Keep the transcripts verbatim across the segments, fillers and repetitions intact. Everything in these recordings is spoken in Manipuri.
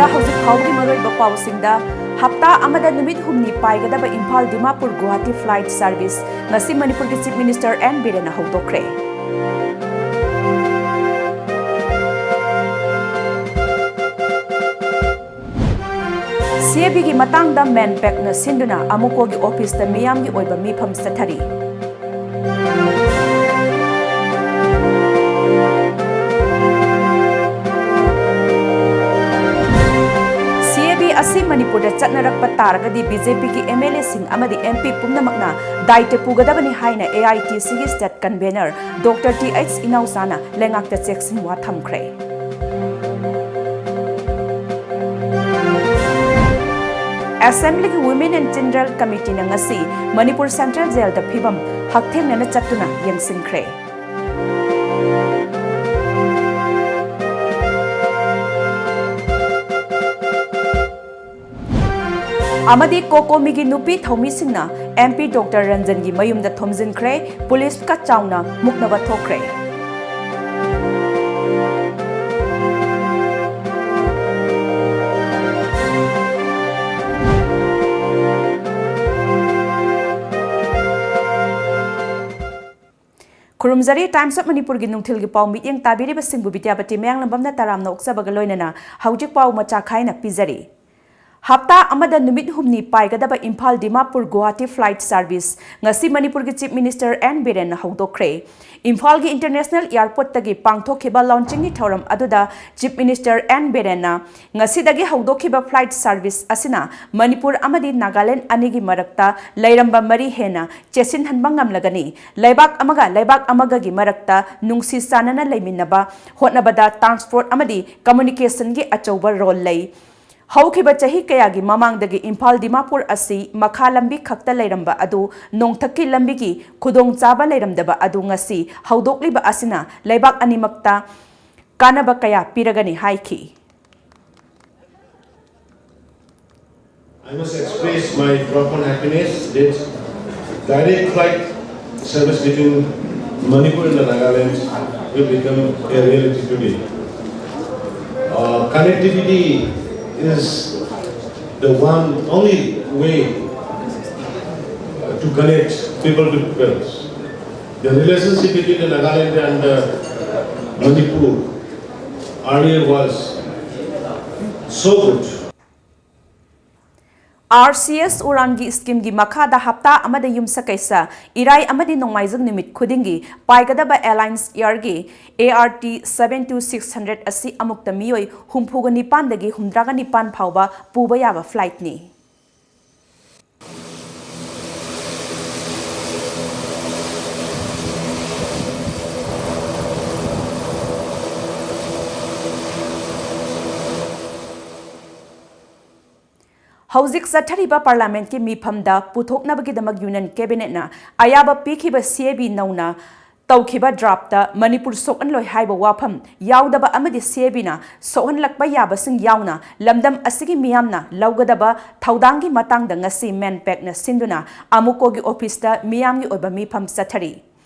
ꯍꯧꯖꯤꯛ ꯐꯥꯎꯕꯒꯤ ꯃꯔꯨꯑꯣꯏꯕ ꯄꯥꯎꯁꯤꯡꯗ, ꯍꯞꯇꯥ ꯑꯃꯗ ꯅꯨꯃꯤꯠ ꯍꯨꯝꯅꯤ ꯄꯥꯏꯒꯗꯕ ꯏꯝꯐꯥꯜ ꯗꯤꯃꯥꯄꯨꯔ ꯒꯨꯋꯥꯍꯥꯇꯤ flight service ꯉꯁꯤ ꯃꯅꯤꯄꯨꯔꯒꯤ Chief Minister N ꯕꯤꯔꯦꯟꯅ ꯍꯧꯗꯣꯛꯈ꯭ꯔꯦ꯫ ꯁꯤ ꯑꯦ ꯕꯤꯒꯤ ꯃꯇꯥꯡꯗ MANPACꯅ ꯁꯤꯟꯗꯨꯅ ꯑꯃꯨꯀꯣꯒꯤ officeꯇ ꯃꯤꯌꯥꯝꯒꯤ ꯑꯣꯏꯕ ꯃꯤꯐꯝ ꯆꯠꯊꯔꯤ꯫ ꯁꯤ ꯑꯦ ꯕꯤ ꯑꯁꯤ ꯃꯅꯤꯄꯨꯔꯗ ꯆꯠꯅꯔꯛꯄ ꯇꯥꯔꯒꯗꯤ BJPꯒꯤ MLAꯁꯤꯡ ꯑꯃꯗꯤ MP ꯄꯨꯝꯅꯃꯛꯅ ꯗꯥꯏꯇ꯭ꯌ ꯄꯨꯒꯗꯕꯅꯤ ꯍꯥꯏꯅ AITCꯒꯤ state convener Doctor Th ꯏꯅꯥꯎꯆꯥꯅ ꯂꯩꯉꯥꯛꯇ ꯆꯦꯛꯁꯤꯟꯋꯥ ꯊꯝꯈ꯭ꯔꯦ꯫ Assemblyꯒꯤ Women and Children Committeeꯅ ꯉꯁꯤ ꯃꯅꯤꯄꯨꯔ Central Jailꯗ ꯐꯤꯕꯝ ꯍꯛꯊꯦꯡꯅꯅ ꯆꯠꯇꯨꯅ ꯌꯦꯡꯁꯤꯟꯈ꯭ꯔꯦ꯫ ꯑꯃꯗꯤ ꯀꯣꯀꯣꯃꯤꯒꯤ ꯅꯨꯄꯤ ꯊꯧꯃꯤꯁꯤꯡꯅ MP Doctor ꯔꯟꯖꯟꯒꯤ ꯃꯌꯨꯝꯗ ꯊꯣꯝꯖꯤꯟꯈ꯭ꯔꯦ, ꯄꯨꯂꯤꯁꯀ ꯆꯥꯎꯅ ꯃꯨꯛꯅꯕ ꯊꯣꯛꯈ꯭ꯔꯦ꯫ ꯈꯨꯔꯨꯝꯖꯔꯤ꯫ Times of ꯃꯅꯤꯄꯨꯔꯒꯤ ꯅꯨꯡꯊꯤꯜꯒꯤ ꯄꯥꯎ ꯃꯤꯠꯌꯦꯡ ꯇꯥꯕꯤꯔꯤꯕꯁꯤꯡꯕꯨ ꯕꯤꯗ꯭ꯌꯥꯄꯇꯤ ꯃꯌꯥꯡꯂꯝꯕꯝꯅ ꯇꯔꯥꯝꯅ ꯑꯣꯛꯆꯕꯒ ꯂꯣꯏꯅꯅ ꯍꯧꯖꯤꯛ ꯄꯥꯎ ꯃꯆꯥ ꯈꯥꯏꯅ ꯄꯤꯖꯔꯤ꯫ ꯍꯞꯇꯥ ꯑꯃꯗ ꯅꯨꯃꯤꯠ ꯍꯨꯝꯅꯤ ꯄꯥꯏꯒꯗꯕ ꯏꯝꯐꯥꯜ ꯗꯤꯃꯥꯄꯨꯔ ꯒꯨꯋꯥꯍꯥꯇꯤ flight service ꯉꯁꯤ ꯃꯅꯤꯄꯨꯔꯒꯤ Chief Minister N ꯕꯤꯔꯦꯟꯅ ꯍꯧꯗꯣꯛꯈ꯭ꯔꯦ꯫ ꯏꯝꯐꯥꯜꯒꯤ International Airportꯇꯒꯤ ꯄꯥꯡꯊꯣꯛꯈꯤꯕ launchingꯒꯤ ꯊꯧꯔꯝ ꯑꯗꯨꯗ Chief Minister N ꯕꯤꯔꯦꯟꯅ ꯉꯁꯤꯗꯒꯤ ꯍꯧꯗꯣꯛꯈꯤꯕ flight service ꯑꯁꯤꯅ ꯃꯅꯤꯄꯨꯔ ꯑꯃꯗꯤ ꯅꯥꯒꯥꯂꯦꯟ ꯑꯅꯤꯒꯤ ꯃꯔꯛꯇ ꯂꯩꯔꯝꯕ ꯃꯔꯤ ꯍꯦꯟꯅ ꯆꯦꯠꯁꯤꯟꯍꯟꯕ ꯉꯝꯂꯒꯅꯤ꯫ ꯂꯩꯕꯥꯛ ꯑꯃꯒ ꯂꯩꯕꯥꯛ ꯑꯃꯒꯒꯤ ꯃꯔꯛꯇ ꯅꯨꯡꯁꯤ ꯆꯥꯟꯅꯅ ꯂꯩꯃꯤꯟꯅꯕ ꯍꯣꯠꯅꯕꯗ transport ꯑꯃꯗꯤ communicationꯒꯤ ꯑꯆꯧꯕ role ꯂꯩ꯫ ꯍꯧꯈꯤꯕ ꯆꯍꯤ ꯀꯌꯥꯒꯤ ꯃꯃꯥꯡꯗꯒꯤ ꯏꯝꯐꯥꯜ ꯗꯤꯃꯥꯄꯨꯔ ꯑꯁꯤ ꯃꯈꯥ ꯂꯝꯕꯤ ꯈꯛꯇ ꯂꯩꯔꯝꯕ ꯑꯗꯨ ꯅꯣꯡꯊꯛꯀꯤ ꯂꯝꯕꯤꯒꯤ ꯈꯨꯗꯣꯡꯆꯥꯕ ꯂꯩꯔꯝꯗꯕ ꯑꯗꯨ ꯉꯁꯤ ꯍꯧꯗꯣꯛꯂꯤꯕ ꯑꯁꯤꯅ ꯂꯩꯕꯥꯛ ꯑꯅꯤꯃꯛꯇ ꯀꯥꯟꯅꯕ ꯀꯌꯥ ꯄꯤꯔꯒꯅꯤ ꯍꯥꯏꯈꯤ꯫ I must express my profound happiness that direct flight service between Manipur and Nagaland will become a reality today. Uh, connectivity is the one only way to connect people to people. The relationship between the Nagaland and the Manipur earlier was so good. R C S ꯎꯔꯥꯟꯒꯤ ꯁ꯭ꯀꯤꯝꯒꯤ ꯃꯈꯥꯗ ꯍꯞꯇꯥ ꯑꯃꯗ ꯌꯨꯝꯁꯀꯩꯁ, ꯏꯔꯥꯏ ꯑꯃꯗꯤ ꯅꯣꯡꯃꯥꯏꯖꯤꯡ ꯅꯨꯃꯤꯠ ꯈꯨꯗꯤꯡꯒꯤ ꯄꯥꯏꯒꯗꯕ ꯑꯦꯂꯥꯏꯟꯁ ꯏꯌꯔꯒꯤ A R T seven two six hundred ꯑꯁꯤ ꯑꯃꯨꯛꯇ ꯃꯤꯑꯣꯏ ꯍꯨꯝꯐꯨꯒ ꯅꯤꯄꯥꯟꯗꯒꯤ ꯍꯨꯝꯗ꯭ꯔꯥꯒ ꯅꯤꯄꯥꯟ ꯐꯥꯎꯕ ꯄꯨꯕ ꯌꯥꯕ ꯐ꯭ꯂꯥꯏꯠꯅꯤ꯫ ꯍꯧꯖꯤꯛ ꯆꯠꯊꯔꯤꯕ ꯄꯥꯔꯂꯥꯃꯦꯟꯠꯀꯤ ꯃꯤꯐꯝꯗ ꯄꯨꯊꯣꯛꯅꯕꯒꯤꯗꯃꯛ ꯌꯨꯅꯤꯌꯟ ꯀꯦꯕꯤꯅꯦꯠꯅ ꯑꯌꯥꯕ ꯄꯤꯈꯤꯕ ꯁꯤ ꯑꯦ ꯕꯤ ꯅꯧꯅ ꯇꯧꯈꯤꯕ ꯗ꯭ꯔꯥꯐꯇ ꯃꯅꯤꯄꯨꯔ ꯁꯣꯛꯍꯟꯂꯣꯏ ꯍꯥꯏꯕ ꯋꯥꯐꯝ ꯌꯥꯎꯗꯕ ꯑꯃꯗꯤ ꯁꯤ ꯑꯦ ꯕꯤꯅ ꯁꯣꯛꯍꯟꯂꯛꯄ ꯌꯥꯕꯁꯤꯡ ꯌꯥꯎꯅ ꯂꯝꯗꯝ ꯑꯁꯤꯒꯤ ꯃꯤꯌꯥꯝꯅ ꯂꯧꯒꯗꯕ ꯊꯧꯗꯥꯡꯒꯤ ꯃꯇꯥꯡꯗ ꯉꯁꯤ ꯃꯦꯟꯄꯦꯛꯅ ꯁꯤꯟꯗꯨꯅ ꯑꯃꯨꯀꯣꯒꯤ ꯑꯣꯐꯤꯁꯇ ꯃꯤꯌꯥꯝꯒꯤ ꯑꯣꯏꯕ ꯃꯤꯐꯝ ꯆꯠꯊꯔꯤ꯫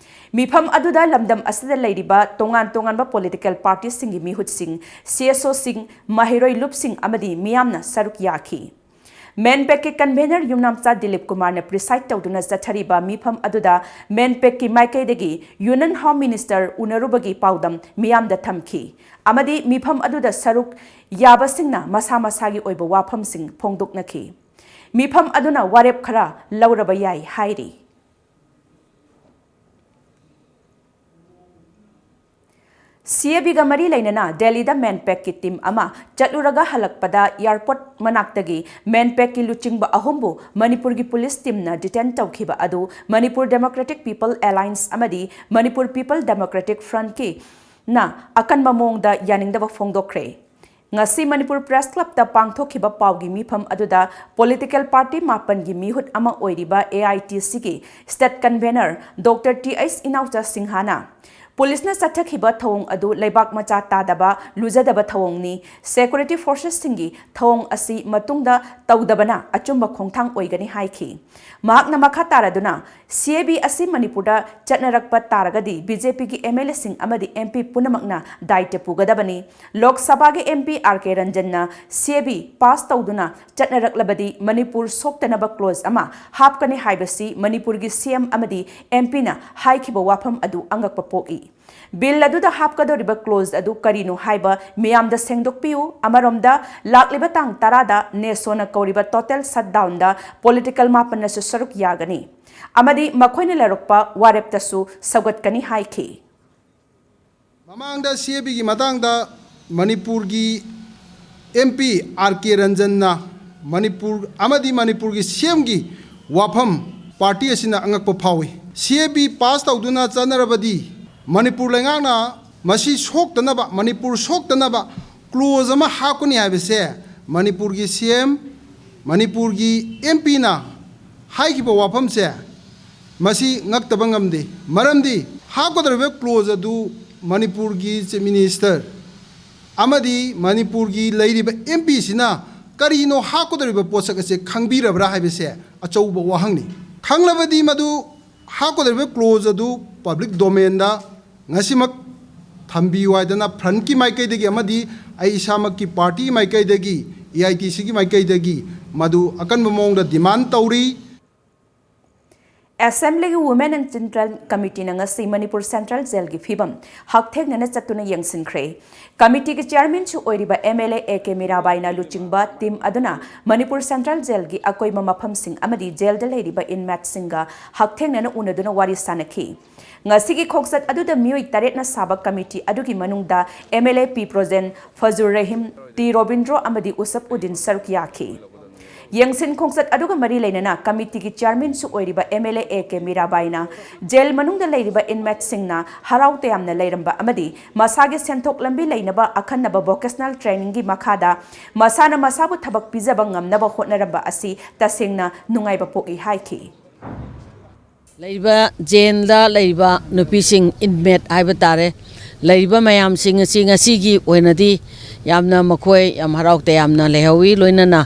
ꯃꯤꯐꯝ ꯑꯗꯨꯗ ꯂꯝꯗꯝ ꯑꯁꯤꯗ ꯂꯩꯔꯤꯕ ꯇꯣꯉꯥꯟ ꯇꯣꯉꯥꯟꯕ ꯄꯣꯂꯤꯇꯤꯀꯦꯜ ꯄꯥꯔꯇꯤꯁꯤꯡꯒꯤ ꯃꯤꯍꯨꯠꯁꯤꯡ, ꯁꯤ ꯑꯦꯁ ꯑꯣꯁꯤꯡ, ꯃꯍꯩꯔꯣꯏ ꯂꯨꯞꯁꯤꯡ ꯑꯃꯗꯤ ꯃꯤꯌꯥꯝꯅ ꯁꯔꯨꯛ ꯌꯥꯈꯤ꯫ ꯃꯦꯟꯄꯦꯛꯀꯤ ꯀꯟꯚꯦꯅꯔ ꯌꯨꯝꯅꯥꯝꯆꯥ ꯗꯤꯂꯤꯞ ꯀꯨꯃꯥꯔꯅ ꯄ꯭ꯔꯤꯁꯥꯏꯗ ꯇꯧꯗꯨꯅ ꯆꯠꯊꯔꯤꯕ ꯃꯤꯐꯝ ꯑꯗꯨꯗ ꯃꯦꯟꯄꯦꯛꯀꯤ ꯃꯥꯏꯀꯩꯗꯒꯤ ꯌꯨꯅꯤꯌꯟ ꯍꯣꯝ ꯃꯤꯅꯤꯁꯇꯔ ꯎꯅꯔꯨꯕꯒꯤ ꯄꯥꯎꯗꯝ ꯃꯤꯌꯥꯝꯗ ꯊꯝꯈꯤ ꯑꯃꯗꯤ ꯃꯤꯐꯝ ꯑꯗꯨꯗ ꯁꯔꯨꯛ ꯌꯥꯕꯁꯤꯡꯅ ꯃꯁꯥ ꯃꯁꯥꯒꯤ ꯑꯣꯏꯕ ꯋꯥꯐꯝꯁꯤꯡ ꯐꯣꯡꯗꯣꯛꯅꯈꯤ꯫ ꯃꯤꯐꯝ ꯑꯗꯨꯅ ꯋꯥꯔꯦꯞ ꯈꯔ ꯂꯧꯔꯕ ꯌꯥꯏ ꯍꯥꯏꯔꯤ꯫ ꯁꯤ ꯑꯦ ꯕꯤꯒ ꯃꯔꯤ ꯂꯩꯅꯅ ꯗꯦꯜꯂꯤꯗ ꯃꯦꯟꯄꯦꯛꯀꯤ ꯇꯤꯝ ꯑꯃ ꯆꯠꯂꯨꯔꯒ ꯍꯜꯂꯛꯄꯗ ꯑꯦꯌꯔꯄꯣꯔꯠ ꯃꯅꯥꯛꯇꯒꯤ ꯃꯦꯟꯄꯦꯛꯀꯤ ꯂꯨꯆꯤꯡꯕ ꯑꯍꯨꯝꯕꯨ ꯃꯅꯤꯄꯨꯔꯒꯤ ꯄꯨꯂꯤꯁ ꯇꯤꯝꯅ ꯗꯤꯇꯦꯟ ꯇꯧꯈꯤꯕ ꯑꯗꯨ ꯃꯅꯤꯄꯨꯔ ꯗꯦꯃꯣꯀ꯭ꯔꯦꯇꯤꯛ ꯄꯤꯄꯜ ꯑꯦꯂꯥꯏꯟꯁ ꯑꯃꯗꯤ ꯃꯅꯤꯄꯨꯔ ꯄꯤꯄꯜ ꯗꯦꯃꯣꯀ꯭ꯔꯦꯇꯤꯛ ꯐ꯭ꯔꯟꯠꯀꯤ ꯅ ꯑꯀꯟꯕ ꯃꯑꯣꯡꯗ ꯌꯥꯅꯤꯡꯗꯕ ꯐꯣꯡꯗꯣꯛꯈ꯭ꯔꯦ꯫ ꯉꯁꯤ ꯃꯅꯤꯄꯨꯔ ꯄ꯭ꯔꯦꯁ ꯀ꯭ꯂꯕꯇ ꯄꯥꯡꯊꯣꯛꯈꯤꯕ ꯄꯥꯎꯒꯤ ꯃꯤꯐꯝ ꯑꯗꯨꯗ ꯄꯣꯂꯤꯇꯤꯀꯦꯜ ꯄꯥꯔꯇꯤ ꯃꯥꯄꯟꯒꯤ ꯃꯤꯍꯨꯠ ꯑꯃ ꯑꯣꯏꯔꯤꯕ ꯑꯦ ꯑꯥꯏ ꯇꯤ ꯁꯤꯒꯤ state convener doctor T H Inaocha ꯁꯤꯡꯍꯅ ꯄꯨꯂꯤꯁꯅ ꯆꯠꯊꯈꯤꯕ ꯊꯧꯑꯣꯡ ꯑꯗꯨ ꯂꯩꯕꯥꯛ ꯃꯆꯥ ꯇꯥꯗꯕ, ꯂꯨꯖꯗꯕ ꯊꯧꯑꯣꯡꯅꯤ꯫ Security forcesꯁꯤꯡꯒꯤ ꯊꯧꯑꯣꯡ ꯑꯁꯤ ꯃꯇꯨꯡꯗ ꯇꯧꯗꯕꯅ ꯑꯆꯨꯝꯕ ꯈꯣꯡꯊꯥꯡ ꯑꯣꯏꯒꯅꯤ ꯍꯥꯏꯈꯤ꯫ ꯃꯍꯥꯛꯅ ꯃꯈꯥ ꯇꯥꯔꯗꯨꯅ, CAB ꯑꯁꯤ ꯃꯅꯤꯄꯨꯔꯗ ꯆꯠꯅꯔꯛꯄ ꯇꯥꯔꯒꯗꯤ BJPꯒꯤ MLAꯁꯤꯡ ꯑꯃꯗꯤ MP ꯄꯨꯝꯅꯃꯛꯅ ꯗꯥꯏꯇ꯭ꯌ ꯄꯨꯒꯗꯕꯅꯤ꯫ ꯂꯣꯛ ꯁꯚꯥꯒꯤ MP R K ꯔꯟꯖꯟꯅ CAB pass ꯇꯧꯗꯨꯅ ꯆꯠꯅꯔꯛꯂꯕꯗꯤ ꯃꯅꯤꯄꯨꯔ ꯁꯣꯛꯇꯅꯕ clause ꯑꯃ ꯍꯥꯞꯀꯅꯤ ꯍꯥꯏꯕꯁꯤ ꯃꯅꯤꯄꯨꯔꯒꯤ CM ꯑꯃꯗꯤ MPꯅ ꯍꯥꯏꯈꯤꯕ ꯋꯥꯐꯝ ꯑꯗꯨ ꯑꯉꯛꯄ ꯄꯣꯛꯏ꯫ Bill ꯑꯗꯨꯗ ꯍꯥꯞꯀꯗꯧꯔꯤꯕ clause ꯑꯗꯨ ꯀꯔꯤꯅꯣ ꯍꯥꯏꯕ ꯃꯤꯌꯥꯝꯗ ꯁꯦꯡꯗꯣꯛꯄꯤꯌꯨ꯫ ꯑꯃꯔꯣꯝꯗ, ꯂꯥꯛꯂꯤꯕ ꯇꯥꯡ ꯇꯔꯥꯗ NESOꯅ ꯀꯧꯔꯤꯕ total shutdownꯗ political ꯃꯥꯄꯟꯅꯁꯨ ꯁꯔꯨꯛ ꯌꯥꯒꯅꯤ ꯑꯃꯗꯤ ꯃꯈꯣꯏꯅ ꯂꯧꯔꯛꯄ ꯋꯥꯔꯦꯞꯇꯁꯨ ꯁꯧꯒꯠꯀꯅꯤ ꯍꯥꯏꯈꯤ꯫ ꯃꯃꯥꯡꯗ CABꯒꯤ ꯃꯇꯥꯡꯗ ꯃꯅꯤꯄꯨꯔꯒꯤ MP R K ꯔꯟꯖꯟꯅ ꯃꯅꯤꯄꯨꯔ ꯑꯃꯗꯤ ꯃꯅꯤꯄꯨꯔꯒꯤ CMꯒꯤ ꯋꯥꯐꯝ party ꯑꯁꯤꯅ ꯑꯉꯛꯄ ꯐꯥꯎꯏ꯫ CAB pass ꯇꯧꯗꯨꯅ ꯆꯠꯅꯔꯕꯗꯤ ꯃꯅꯤꯄꯨꯔ ꯂꯩꯉꯥꯛꯅ ꯃꯁꯤ ꯁꯣꯛꯇꯅꯕ, ꯃꯅꯤꯄꯨꯔ ꯁꯣꯛꯇꯅꯕ clause ꯑꯃ ꯍꯥꯞꯀꯅꯤ ꯍꯥꯏꯕꯁꯦ ꯃꯅꯤꯄꯨꯔꯒꯤ CM, ꯃꯅꯤꯄꯨꯔꯒꯤ MPꯅ ꯍꯥꯏꯈꯤꯕ ꯋꯥꯐꯝꯁꯦ ꯃꯁꯤ ꯉꯛꯇꯕ ꯉꯝꯗꯦ꯫ ꯃꯔꯝꯗꯤ ꯍꯥꯞꯀꯗꯧꯔꯤꯕ clause ꯑꯗꯨ ꯃꯅꯤꯄꯨꯔꯒꯤ Chief Minister ꯑꯃꯗꯤ ꯃꯅꯤꯄꯨꯔꯒꯤ ꯂꯩꯔꯤꯕ MPꯁꯤꯅ ꯀꯔꯤꯅꯣ ꯍꯥꯞꯀꯗꯧꯔꯤꯕ ꯄꯣꯠꯁꯛ ꯑꯁꯦ ꯈꯪꯕꯤꯔꯕ꯭ꯔꯥ ꯍꯥꯏꯕꯁꯦ ꯑꯆꯧꯕ ꯋꯥꯍꯪꯅꯤ꯫ ꯈꯪꯂꯕꯗꯤ ꯃꯗꯨ ꯍꯥꯞꯀꯗꯧꯔꯤꯕ clause ꯑꯗꯨ public domainꯗ ꯉꯁꯤꯃꯛ ꯊꯝꯕꯤꯌꯨ ꯍꯥꯏꯗꯅ frontꯀꯤ ꯃꯥꯏꯀꯩꯗꯒꯤ ꯑꯃꯗꯤ ꯑꯩ ꯏꯁꯥꯃꯛꯀꯤ partyꯒꯤ ꯃꯥꯏꯀꯩꯗꯒꯤ, AITCꯒꯤ ꯃꯥꯏꯀꯩꯗꯒꯤ ꯃꯗꯨ ꯑꯀꯟꯕ ꯃꯑꯣꯡꯗ demand ꯇꯧꯔꯤ꯫ Assemblyꯒꯤ Women and Children Committeeꯅ ꯉꯁꯤ ꯃꯅꯤꯄꯨꯔ Central Jailꯒꯤ ꯐꯤꯕꯝ ꯍꯛꯊꯦꯡꯅꯅ ꯆꯠꯇꯨꯅ ꯌꯦꯡꯁꯤꯟꯈ꯭ꯔꯦ꯫ Committeeꯒꯤ chairmanꯁꯨ ꯑꯣꯏꯔꯤꯕ MLA A K ꯃꯤꯔꯥꯕꯥꯏꯅ ꯂꯨꯆꯤꯡꯕ team ꯑꯗꯨꯅ ꯃꯅꯤꯄꯨꯔ Central Jailꯒꯤ ꯑꯀꯣꯏꯕ ꯃꯐꯝꯁꯤꯡ ꯑꯃꯗꯤ jailꯗ ꯂꯩꯔꯤꯕ inmateꯁꯤꯡꯒ ꯍꯛꯊꯦꯡꯅꯅ ꯎꯅꯗꯨꯅ ꯋꯥꯔꯤ ꯁꯥꯅꯈꯤ꯫ ꯉꯁꯤꯒꯤ ꯈꯣꯡꯆꯠ ꯑꯗꯨꯗ ꯃꯤꯑꯣꯏ ꯇꯔꯦꯠꯅ ꯁꯥꯕ committee ꯑꯗꯨꯒꯤ ꯃꯅꯨꯡꯗ MLA P ꯄ꯭ꯔꯣꯖꯦꯟ, ꯐꯖꯨꯔ Rahim, T Robindro ꯑꯃꯗꯤ ꯎꯁꯞ ꯎꯗꯤꯟ ꯁꯔꯨꯛ ꯌꯥꯈꯤ꯫ ꯌꯦꯡꯁꯤꯟ ꯈꯣꯡꯆꯠ ꯑꯗꯨꯒ ꯃꯔꯤ ꯂꯩꯅꯅ committeeꯒꯤ chairmanꯁꯨ ꯑꯣꯏꯔꯤꯕ MLA A K ꯃꯤꯔꯥꯕꯥꯏꯅ jail ꯃꯅꯨꯡꯗ ꯂꯩꯔꯤꯕ inmateꯁꯤꯡꯅ ꯍꯔꯥꯎ ꯇꯌꯥꯝꯅ ꯂꯩꯔꯝꯕ ꯑꯃꯗꯤ ꯃꯁꯥꯒꯤ ꯁꯦꯟꯊꯣꯛ ꯂꯝꯕꯤ ꯂꯩꯅꯕ ꯑꯈꯟꯅꯕ vocational trainingꯒꯤ ꯃꯈꯥꯗ ꯃꯁꯥꯅ ꯃꯁꯥꯕꯨ ꯊꯕꯛ ꯄꯤꯖꯕ ꯉꯝꯅꯕ ꯍꯣꯠꯅꯔꯝꯕ ꯑꯁꯤ ꯇꯁꯦꯡꯅ ꯅꯨꯡꯉꯥꯏꯕ ꯄꯣꯛꯏ ꯍꯥꯏꯈꯤ꯫ ꯂꯩꯔꯤꯕ ꯖꯦꯜꯗ ꯂꯩꯔꯤꯕ ꯅꯨꯄꯤꯁꯤꯡ, ꯏꯟꯃꯦꯠ ꯍꯥꯏꯕ ꯇꯥꯔꯦ, ꯂꯩꯔꯤꯕ ꯃꯌꯥꯝꯁꯤꯡ ꯑꯁꯤ ꯉꯁꯤꯒꯤ ꯑꯣꯏꯅꯗꯤ ꯌꯥꯝꯅ ꯃꯈꯣꯏ ꯌꯥꯝ ꯍꯔꯥꯎ ꯇꯌꯥꯝꯅ ꯂꯩꯍꯧꯏ꯫ ꯂꯣꯏꯅꯅ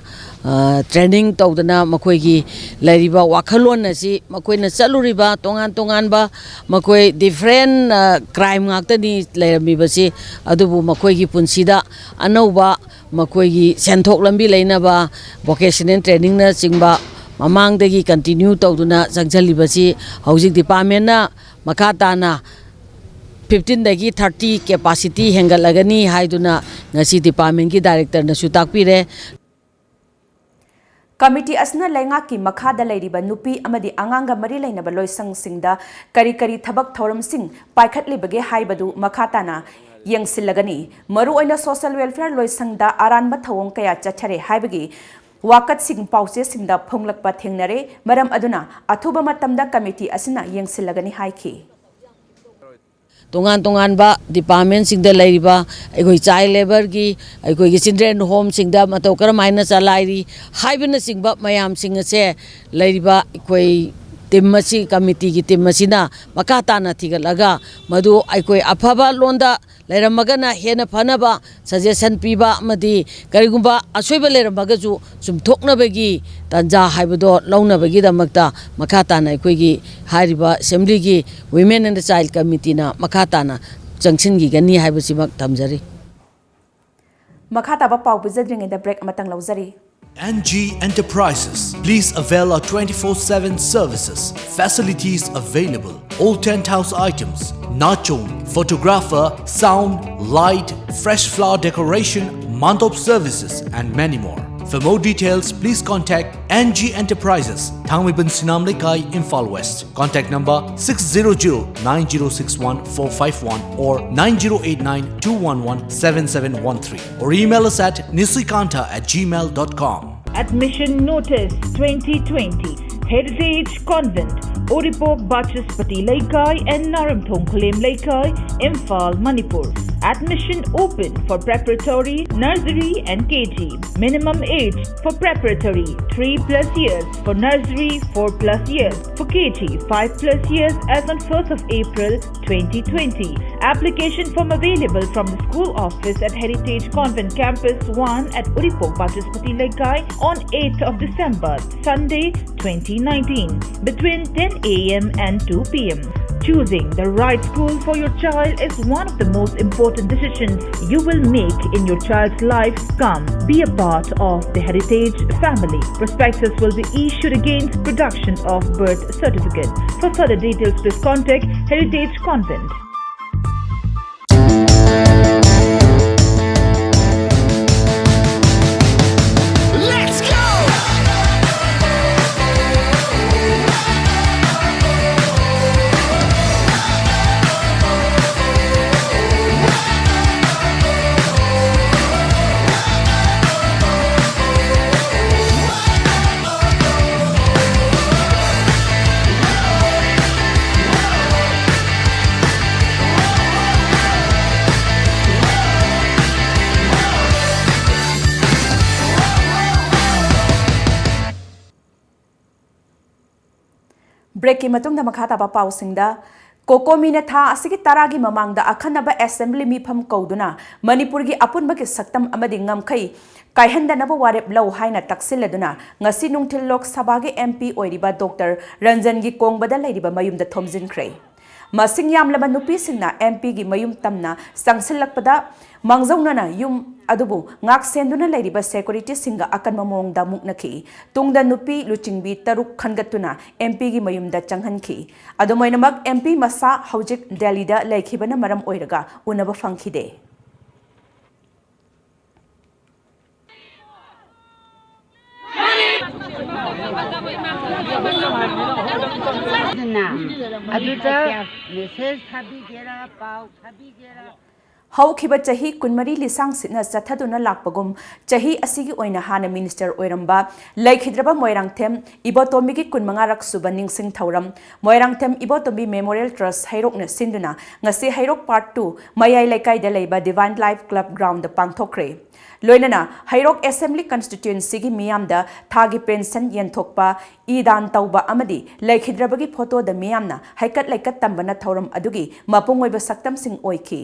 ꯇ꯭ꯔꯦꯅꯤꯡ ꯇꯧꯗꯅ ꯃꯈꯣꯏꯒꯤ ꯂꯩꯔꯤꯕ ꯋꯥꯈꯜꯂꯣꯟ ꯑꯁꯤ, ꯃꯈꯣꯏꯅ ꯆꯠꯂꯨꯔꯤꯕ ꯇꯣꯉꯥꯟ ꯇꯣꯉꯥꯟꯕ, ꯃꯈꯣꯏ ꯗꯤꯐ꯭ꯔꯦꯟ ꯀ꯭ꯔꯥꯏꯝ ꯉꯥꯛꯇꯅꯤ ꯂꯩꯔꯝꯃꯤꯕꯁꯤ, ꯑꯗꯨꯕꯨ ꯃꯈꯣꯏꯒꯤ ꯄꯨꯟꯁꯤꯗ ꯑꯅꯧꯕ ꯃꯈꯣꯏꯒꯤ ꯁꯦꯟꯊꯣꯛ ꯂꯝꯕꯤ ꯂꯩꯅꯕ ꯚꯣꯀꯦꯁꯅꯦꯜ ꯇ꯭ꯔꯦꯅꯤꯡꯅꯆꯤꯡꯕ ꯃꯃꯥꯡꯗꯒꯤ ꯀꯟꯇꯤꯅ꯭ꯌꯨ ꯇꯧꯗꯨꯅ ꯆꯪꯁꯤꯜꯂꯤꯕꯁꯤ ꯍꯧꯖꯤꯛ ꯗꯤꯄꯥꯔꯠꯃꯦꯟꯅ ꯃꯈꯥ ꯇꯥꯅ ꯐꯤꯐꯇꯤꯟꯗꯒꯤ ꯊꯥꯔꯇꯤ ꯀꯦꯄꯥꯁꯤꯇꯤ ꯍꯦꯟꯒꯠꯂꯒꯅꯤ ꯍꯥꯏꯗꯨꯅ ꯉꯁꯤ ꯗꯤꯄꯥꯔꯠꯃꯦꯟꯒꯤ ꯗꯥꯏꯔꯦꯛꯇꯔꯅꯁꯨ ꯇꯥꯛꯄꯤꯔꯦ꯫ ꯀꯃꯤꯇꯤ ꯑꯁꯤꯅ ꯂꯩꯉꯥꯛꯀꯤ ꯃꯈꯥꯗ ꯂꯩꯔꯤꯕ ꯅꯨꯄꯤ ꯑꯃꯗꯤ ꯑꯉꯥꯡꯒ ꯃꯔꯤ ꯂꯩꯅꯕ ꯂꯣꯏꯁꯪꯁꯤꯡꯗ ꯀꯔꯤ ꯀꯔꯤ ꯊꯕꯛ ꯊꯧꯔꯝꯁꯤꯡ ꯄꯥꯏꯈꯠꯂꯤꯕꯒꯦ ꯍꯥꯏꯕꯗꯨ ꯃꯈꯥ ꯇꯥꯅ ꯌꯦꯡꯁꯤꯜꯂꯒꯅꯤ꯫ ꯃꯔꯨꯑꯣꯏꯅ ꯁꯣꯁꯦꯜ ꯋꯦꯜꯐꯤꯌꯔ ꯂꯣꯏꯁꯪꯗ ꯑꯔꯥꯟꯕ ꯊꯧꯑꯣꯡ ꯀꯌꯥ ꯆꯠꯊꯔꯦ ꯍꯥꯏꯕꯒꯤ ꯋꯥꯀꯠꯁꯤꯡ ꯄꯥꯎꯆꯦꯁꯤꯡꯗ ꯐꯣꯡꯂꯛꯄ ꯊꯦꯡꯅꯔꯦ꯫ ꯃꯔꯝ ꯑꯗꯨꯅ ꯑꯊꯨꯕ ꯃꯇꯝꯗ ꯀꯃꯤꯇꯤ ꯑꯁꯤꯅ ꯌꯦꯡꯁꯤꯜꯂꯒꯅꯤ ꯍꯥꯏꯈꯤ꯫ ꯇꯣꯉꯥꯟ ꯇꯣꯉꯥꯟꯕ ꯗꯤꯄꯥꯔꯠꯃꯦꯟꯁꯤꯡꯗ ꯂꯩꯔꯤꯕ ꯑꯩꯈꯣꯏ ꯆꯥꯏꯜ ꯂꯦꯕꯔꯒꯤ, ꯑꯩꯈꯣꯏꯒꯤ ꯆꯤꯜꯗ꯭ꯔꯦꯟ ꯍꯣꯝꯁꯤꯡꯗ ꯃꯇꯧ ꯀꯔꯝ ꯍꯥꯏꯅ ꯆꯂꯥꯏꯔꯤ ꯍꯥꯏꯕꯅꯆꯤꯡꯕ ꯃꯌꯥꯝꯁꯤꯡ ꯑꯁꯦ ꯂꯩꯔꯤꯕ ꯑꯩꯈꯣꯏ ꯇꯤꯝ ꯑꯁꯤ, ꯀꯃꯤꯇꯤꯒꯤ ꯇꯤꯝ ꯑꯁꯤꯅ ꯃꯈꯥ ꯇꯥꯅ ꯊꯤꯒꯠꯂꯒ ꯃꯗꯨ ꯑꯩꯈꯣꯏ ꯑꯐꯕ ꯂꯣꯟꯗ ꯂꯩꯔꯝꯃꯒꯅ ꯍꯦꯟꯅ ꯐꯅꯕ ꯁꯖꯦꯁꯟ ꯄꯤꯕ ꯑꯃꯗꯤ ꯀꯔꯤꯒꯨꯝꯕ ꯑꯁꯣꯏꯕ ꯂꯩꯔꯝꯃꯒꯁꯨ ꯆꯨꯝꯊꯣꯛꯅꯕꯒꯤ ꯇꯥꯟꯖꯥ ꯍꯥꯏꯕꯗꯣ ꯂꯧꯅꯕꯒꯤꯗꯃꯛꯇ ꯃꯈꯥ ꯇꯥꯅ ꯑꯩꯈꯣꯏꯒꯤ ꯍꯥꯏꯔꯤꯕ ꯑꯦꯁꯦꯝꯕ꯭ꯂꯤꯒꯤ Women and Child Committeeꯅ ꯃꯈꯥ ꯇꯥꯅ ꯆꯪꯁꯤꯟꯈꯤꯒꯅꯤ ꯍꯥꯏꯕꯁꯤꯃꯛ ꯊꯝꯖꯔꯤ꯫ ꯃꯈꯥ ꯇꯥꯕ ꯄꯥꯎ ꯄꯤꯖꯗ꯭ꯔꯤꯉꯩꯗ ꯕ꯭ꯔꯦꯛ ꯑꯃꯇꯪ ꯂꯧꯖꯔꯤ꯫ N G Enterprises. Please avail our twenty-four seven services. Facilities available. All tent house items, nachon, photographer, sound, light, fresh flower decoration, mandop services, and many more. For more details, please contact N G Enterprises, Thangmeiban Sinam Leikai, Imphal West. Contact number six zero zero nine zero six one four five one or nine zero eight nine two one one seven seven one three, or email us at nisuikantha at gmail dot com. Admission Notice twenty twenty. Heritage Convent, Uripok Bachaspati Leikai and Naramthong Khulem Leikai, Imphal, Manipur. Admission open for preparatory, nursery and K G. Minimum age for preparatory three plus years, for nursery four plus years, for K G five plus years as on first of April twenty twenty. Application form available from the school office at Heritage Convent Campus one at Uripok Bachaspati Legai on eighth of December, Sunday, twenty nineteen, between ten a m and two p m. Choosing the right school for your child is one of the most important decisions you will make in your child's life. Come, be a part of the Heritage family. Prospectus will be issued against production of birth certificate. For further details, please contact Heritage Convent. ꯕ꯭ꯔꯦꯛꯀꯤ ꯃꯇꯨꯡꯗ ꯃꯈꯥ ꯇꯥꯕ ꯄꯥꯎꯁꯤꯡꯗ, ꯀꯣꯀꯣꯃꯤꯅ ꯊꯥ ꯑꯁꯤꯒꯤ ꯇꯔꯥꯒꯤ ꯃꯃꯥꯡꯗ ꯑꯈꯟꯅꯕ ꯑꯦꯁꯦꯝꯕ꯭ꯂꯤ ꯃꯤꯐꯝ ꯀꯧꯗꯨꯅ ꯃꯅꯤꯄꯨꯔꯒꯤ ꯑꯄꯨꯟꯕꯒꯤ ꯁꯛꯇꯝ ꯑꯃꯗꯤ ꯉꯝꯈꯩ ꯀꯥꯏꯍꯟꯗꯅꯕ ꯋꯥꯔꯦꯞ ꯂꯧ ꯍꯥꯏꯅ ꯇꯛꯁꯤꯜꯂꯗꯨꯅ ꯉꯁꯤ ꯅꯨꯡꯊꯤꯜ ꯂꯣꯛ ꯁꯚꯥꯒꯤ ꯑꯦꯝ ꯄꯤ ꯑꯣꯏꯔꯤꯕ ꯗꯣꯛꯇꯔ ꯔꯟꯖꯟꯒꯤ ꯀꯣꯡꯕꯗ ꯂꯩꯔꯤꯕ ꯃꯌꯨꯝꯗ ꯊꯣꯝꯖꯤꯟꯈ꯭ꯔꯦ꯫ ꯃꯁꯤꯡ ꯌꯥꯝꯂꯕ ꯅꯨꯄꯤꯁꯤꯡꯅ ꯑꯦꯝ ꯄꯤꯒꯤ ꯃꯌꯨꯝ ꯇꯝꯅ ꯆꯪꯁꯤꯜꯂꯛꯄꯗ ꯃꯥꯡꯖꯧꯅꯅ ꯌꯨꯝ ꯑꯗꯨꯕꯨ ꯉꯥꯛ ꯁꯦꯟꯗꯨꯅ ꯂꯩꯔꯤꯕ ꯁꯦꯀ꯭ꯌꯨꯔꯤꯇꯤꯁꯤꯡꯒ ꯑꯀꯟꯕ ꯃꯑꯣꯡꯗ ꯃꯨꯛꯅꯈꯤ꯫ ꯇꯨꯡꯗ ꯅꯨꯄꯤ ꯂꯨꯆꯤꯡꯕꯤ ꯇꯔꯨꯛ ꯈꯟꯒꯠꯇꯨꯅ ꯑꯦꯝ ꯄꯤꯒꯤ ꯃꯌꯨꯝꯗ ꯆꯪꯍꯟꯈꯤ꯫ ꯑꯗꯨꯝ ꯑꯣꯏꯅꯃꯛ, ꯑꯦꯝ ꯄꯤ ꯃꯁꯥ ꯍꯧꯖꯤꯛ ꯗꯦꯜꯂꯤꯗ ꯂꯩꯈꯤꯕꯅ ꯃꯔꯝ ꯑꯣꯏꯔꯒ ꯎꯅꯕ ꯐꯪꯈꯤꯗꯦ꯫ ꯑꯗꯨꯅ ꯑꯗꯨꯗ ꯃꯦꯁꯦꯖ ꯊꯥꯕꯤꯒꯦꯔꯥ, ꯄꯥꯎ ꯊꯥꯕꯤꯒꯦꯔꯥ, ꯍꯧꯈꯤꯕ ꯆꯍꯤ ꯀꯨꯟꯃꯔꯤ ꯂꯤꯁꯥꯡꯁꯤꯠꯅ ꯆꯠꯊꯗꯨꯅ ꯂꯥꯛꯄꯒꯨꯝ, ꯆꯍꯤ ꯑꯁꯤꯒꯤ ꯑꯣꯏꯅ ꯍꯥꯟꯅ ꯃꯤꯅꯤꯁꯇꯔ ꯑꯣꯏꯔꯝꯕ ꯂꯩꯈꯤꯗ꯭ꯔꯕ ꯃꯣꯏꯔꯥꯡꯊꯦꯝ ꯏꯕꯣꯇꯣꯝꯕꯤꯒꯤ ꯀꯨꯟꯃꯉꯥꯔꯛ ꯁꯨꯕ ꯅꯤꯡꯁꯤꯡ ꯊꯧꯔꯝ ꯃꯣꯏꯔꯥꯡꯊꯦꯝ ꯏꯕꯣꯇꯣꯝꯕꯤ ꯃꯦꯃꯣꯔꯤꯌꯦꯜ ꯇ꯭ꯔꯁ ꯍꯩꯔꯣꯛꯅ ꯁꯤꯟꯗꯨꯅ ꯉꯁꯤ ꯍꯩꯔꯣꯛ ꯄꯥꯔꯠ ꯇꯨ ꯃꯌꯥꯏ ꯂꯩꯀꯥꯏꯗ ꯂꯩꯕ ꯗꯤꯚꯥꯏꯟ ꯂꯥꯏꯐ ꯀ꯭ꯂꯕ ꯒ꯭ꯔꯥꯎꯟꯗ ꯄꯥꯡꯊꯣꯛꯈ꯭ꯔꯦ꯫ ꯂꯣꯏꯅꯅ ꯍꯩꯔꯣꯛ ꯑꯦꯁꯦꯝꯕ꯭ꯂꯤ ꯀꯟꯁꯇꯤꯇ꯭ꯌꯨꯟꯁꯤꯒꯤ ꯃꯤꯌꯥꯝꯗ ꯊꯥꯒꯤ ꯄꯦꯟꯁꯟ ꯌꯦꯟꯊꯣꯛꯄ, ꯏ ꯗꯥꯟ ꯇꯧꯕ ꯑꯃꯗꯤ ꯂꯩꯈꯤꯗ꯭ꯔꯕꯒꯤ ꯐꯣꯇꯣꯗ ꯃꯤꯌꯥꯝꯅ ꯍꯩꯀꯠ ꯂꯩꯀꯠ ꯇꯝꯕꯅ ꯊꯧꯔꯝ ꯑꯗꯨꯒꯤ ꯃꯄꯨꯡ ꯑꯣꯏꯕ ꯁꯛꯇꯝꯁꯤꯡ ꯑꯣꯏꯈꯤ꯫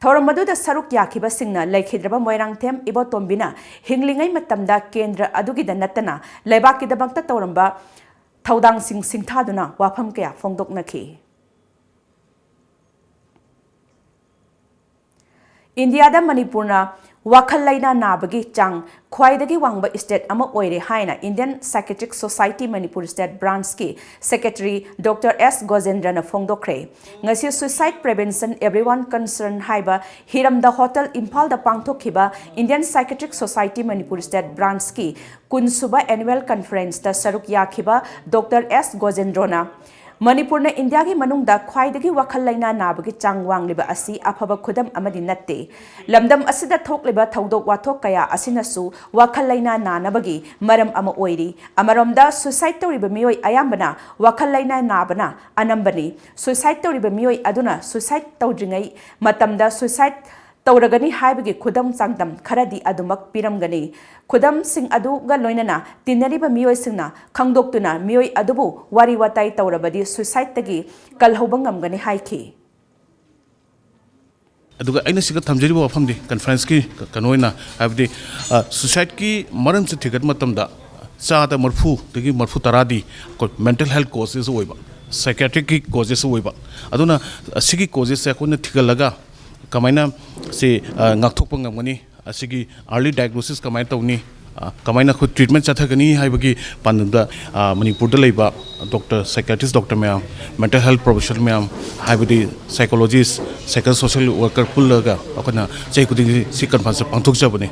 ꯊꯧꯔꯝ ꯑꯗꯨꯗ ꯁꯔꯨꯛ ꯌꯥꯈꯤꯕꯁꯤꯡꯅ ꯂꯩꯈꯤꯗ꯭ꯔꯕ ꯃꯣꯏꯔꯥꯡꯊꯦꯝ ꯏꯕꯣꯇꯣꯝꯕꯤꯅ ꯍꯤꯡꯂꯤꯉꯩ ꯃꯇꯝꯗ ꯀꯦꯟꯗ꯭ꯔ ꯑꯗꯨꯒꯤꯗ ꯅꯠꯇꯅ ꯂꯩꯕꯥꯛꯀꯤꯗꯃꯛꯇ ꯇꯧꯔꯝꯕ ꯊꯧꯗꯥꯡꯁꯤꯡ ꯁꯤꯡꯊꯥꯗꯨꯅ ꯋꯥꯐꯝ ꯀꯌꯥ ꯐꯣꯡꯗꯣꯛꯅꯈꯤ꯫ ꯏꯟꯗꯤꯌꯥꯗ ꯃꯅꯤꯄꯨꯔꯅ ꯋꯥꯈꯜ ꯂꯩꯅꯥ ꯅꯥꯕꯒꯤ ꯆꯥꯡ ꯈ꯭ꯋꯥꯏꯗꯒꯤ ꯋꯥꯡꯕ ꯁ꯭ꯇꯦꯠ ꯑꯃ ꯑꯣꯏꯔꯦ ꯍꯥꯏꯅ Indian Psychiatric Society Manipur State Branchꯀꯤ ꯁꯦꯀ꯭ꯔꯦꯇꯔꯤ ꯗꯣꯛꯇꯔ ꯑꯦꯁ ꯒꯣꯖꯦꯟꯗ꯭ꯔꯅ ꯐꯣꯡꯗꯣꯛꯈ꯭ꯔꯦ꯫ ꯉꯁꯤ Suicide Prevention Everyone Concern ꯍꯥꯏꯕ ꯍꯤꯔꯝꯗ ꯍꯣꯇꯦꯜ ꯏꯝꯐꯥꯜꯗ ꯄꯥꯡꯊꯣꯛꯈꯤꯕ Indian Psychiatric Society Manipur State Branchꯀꯤ ꯀꯨꯟꯁꯨꯕ annual conferenceꯇ ꯁꯔꯨꯛ ꯌꯥꯈꯤꯕ ꯗꯣꯛꯇꯔ ꯑꯦꯁ ꯒꯣꯖꯦꯟꯗ꯭ꯔꯣꯅ ꯃꯅꯤꯄꯨꯔꯅ ꯏꯟꯗꯤꯌꯥꯒꯤ ꯃꯅꯨꯡꯗ ꯈ꯭ꯋꯥꯏꯗꯒꯤ ꯋꯥꯈꯜ ꯂꯩꯅꯥ ꯅꯥꯕꯒꯤ ꯆꯥꯡ ꯋꯥꯡꯂꯤꯕ ꯑꯁꯤ ꯑꯐꯕ ꯈꯨꯗꯝ ꯑꯃꯗꯤ ꯅꯠꯇꯦ꯫ ꯂꯝꯗꯝ ꯑꯁꯤꯗ ꯊꯣꯛꯂꯤꯕ ꯊꯧꯗꯣꯛ ꯋꯥꯊꯣꯛ ꯀꯌꯥ ꯑꯁꯤꯅꯁꯨ ꯋꯥꯈꯜ ꯂꯩꯅꯥ ꯅꯥꯅꯕꯒꯤ ꯃꯔꯝ ꯑꯃ ꯑꯣꯏꯔꯤ꯫ ꯑꯃꯔꯣꯝꯗ suicide ꯇꯧꯔꯤꯕ ꯃꯤꯑꯣꯏ ꯑꯌꯥꯝꯕꯅ ꯋꯥꯈꯜ ꯂꯩꯅꯥ ꯅꯥꯕꯅ ꯑꯅꯝꯕꯅꯤ꯫ Suicide ꯇꯧꯔꯤꯕ ꯃꯤꯑꯣꯏ ꯑꯗꯨꯅ suicide ꯇꯧꯗ꯭ꯔꯤꯉꯩ ꯃꯇꯝꯗ suicide ꯇꯧꯔꯒꯅꯤ ꯍꯥꯏꯕꯒꯤ ꯈꯨꯗꯝ ꯆꯥꯡꯗꯝ ꯈꯔꯗꯤ ꯑꯗꯨꯃꯛ ꯄꯤꯔꯝꯒꯅꯤ꯫ ꯈꯨꯗꯝꯁꯤꯡ ꯑꯗꯨꯒ ꯂꯣꯏꯅꯅ ꯇꯤꯟꯅꯔꯤꯕ ꯃꯤꯑꯣꯏꯁꯤꯡꯅ ꯈꯪꯗꯣꯛꯇꯨꯅ ꯃꯤꯑꯣꯏ ꯑꯗꯨꯕꯨ ꯋꯥꯔꯤ ꯋꯥꯇꯥꯏ ꯇꯧꯔꯕꯗꯤ suicideꯇꯒꯤ ꯀꯜꯍꯧꯕ ꯉꯝꯒꯅꯤ ꯍꯥꯏꯈꯤ꯫ ꯑꯗꯨꯒ ꯑꯩꯅ ꯁꯤꯒ ꯊꯝꯖꯔꯤꯕ ꯋꯥꯐꯝꯗꯤ conferenceꯀꯤ ꯀꯩꯅꯣ ꯑꯣꯏꯅ ꯍꯥꯏꯕꯗꯤ suicideꯀꯤ ꯃꯔꯝꯁꯦ ꯊꯤꯒꯠꯄ ꯃꯇꯝꯗ ꯆꯥꯗ ꯃꯔꯤꯐꯨꯗꯒꯤ ꯃꯔꯤꯐꯨ ꯇꯔꯥꯗꯤ ꯑꯩꯈꯣꯏ mental health causes ꯑꯣꯏꯕ, psychiatricꯀꯤ causes ꯑꯣꯏꯕ꯫ ꯑꯗꯨꯅ ꯑꯁꯤꯒꯤ causesꯁꯦ ꯑꯩꯈꯣꯏꯅ ꯊꯤꯒꯠꯂꯒ ꯀꯃꯥꯏꯅ ꯁꯤ ꯉꯥꯛꯊꯣꯛꯄ ꯉꯝꯒꯅꯤ, ꯑꯁꯤꯒꯤ early diagnosis ꯀꯃꯥꯏꯅ ꯇꯧꯅꯤ, ꯀꯃꯥꯏꯅ ꯑꯩꯈꯣꯏ treatment ꯆꯠꯊꯒꯅꯤ ꯍꯥꯏꯕꯒꯤ ꯄꯥꯟꯗꯝꯗ ꯃꯅꯤꯄꯨꯔꯗ ꯂꯩꯕ doctor, psychiatrist doctor ꯃꯌꯥꯝ, mental health professional ꯃꯌꯥꯝ, ꯍꯥꯏꯕꯗꯤ psychologist, psychosocial worker ꯄꯨꯜꯂꯒ ꯑꯩꯈꯣꯏꯅ ꯆꯍꯤ ꯈꯨꯗꯤꯡꯒꯤ ꯁꯤ conference ꯄꯥꯡꯊꯣꯛꯆꯕꯅꯤ꯫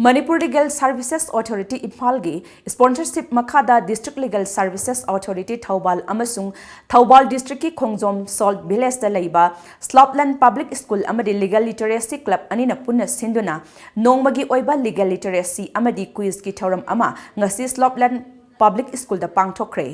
Manipur Legal Services Authority ꯏꯝꯐꯥꯜꯒꯤ sponsorship ꯃꯈꯥꯗ District Legal Services Authority Thoubal ꯑꯃꯁꯨꯡ ꯊꯧꯕꯥꯜ districtꯀꯤ ꯈꯣꯡꯖꯣꯝ Salt Villageꯇ ꯂꯩꯕ Slopeland Public School ꯑꯃꯗꯤ Legal Literacy Club ꯑꯅꯤꯅ ꯄꯨꯟꯅ ꯁꯤꯟꯗꯨꯅ ꯅꯣꯡꯃꯒꯤ ꯑꯣꯏꯕ Legal Literacy ꯑꯃꯗꯤ Quizꯀꯤ ꯊꯧꯔꯝ ꯑꯃ ꯉꯁꯤ Slopeland Public Schoolꯗ ꯄꯥꯡꯊꯣꯛꯈ꯭ꯔꯦ꯫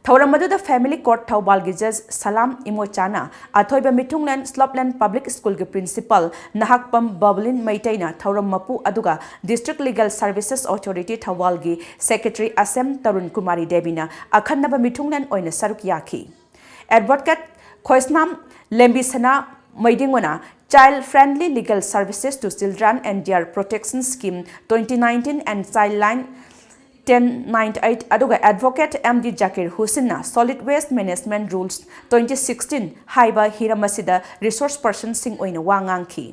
ꯊꯧꯔꯝ ꯑꯗꯨꯗ Family Court ꯊꯧꯕꯥꯜꯒꯤ Judge ꯁꯂꯥꯝ ꯏꯃꯣꯆꯥꯅ ꯑꯊꯣꯏꯕ ꯃꯤꯊꯨꯡꯂꯦꯟ Slopeland Public Schoolꯒꯤ Principal ꯅꯍꯥꯛꯄꯝ ꯕꯕꯂꯤꯟ ꯃꯩꯇꯩꯅ ꯊꯧꯔꯝ ꯃꯄꯨ ꯑꯗꯨꯒ District Legal Services Authority ꯊꯧꯕꯥꯜꯒꯤ Secretary ꯑꯁꯦꯝ Tarun Kumari ꯗꯦꯕꯤꯅ ꯑꯈꯟꯅꯕ ꯃꯤꯊꯨꯡꯂꯦꯟ ꯑꯣꯏꯅ ꯁꯔꯨꯛ ꯌꯥꯈꯤ꯫ Advocate ꯈꯣꯏꯁꯅꯥꯝ ꯂꯦꯝꯕꯤꯁꯅꯥ ꯃꯩꯗꯤꯡꯉꯨꯅ Child Friendly Legal Services to Children and Their Protection Scheme twenty nineteen and Childline ten ninety eight ꯑꯗꯨꯒ Advocate ꯑꯦꯝ ꯗꯤ ꯖꯀꯤꯔ ꯍꯨꯁꯦꯟꯅ Solid Waste Management Rules twenty sixteen ꯍꯥꯏꯕ ꯍꯤꯔꯝ ꯑꯁꯤꯗ resource personꯁꯤꯡ ꯑꯣꯏꯅ ꯋꯥ ꯉꯥꯡꯈꯤ꯫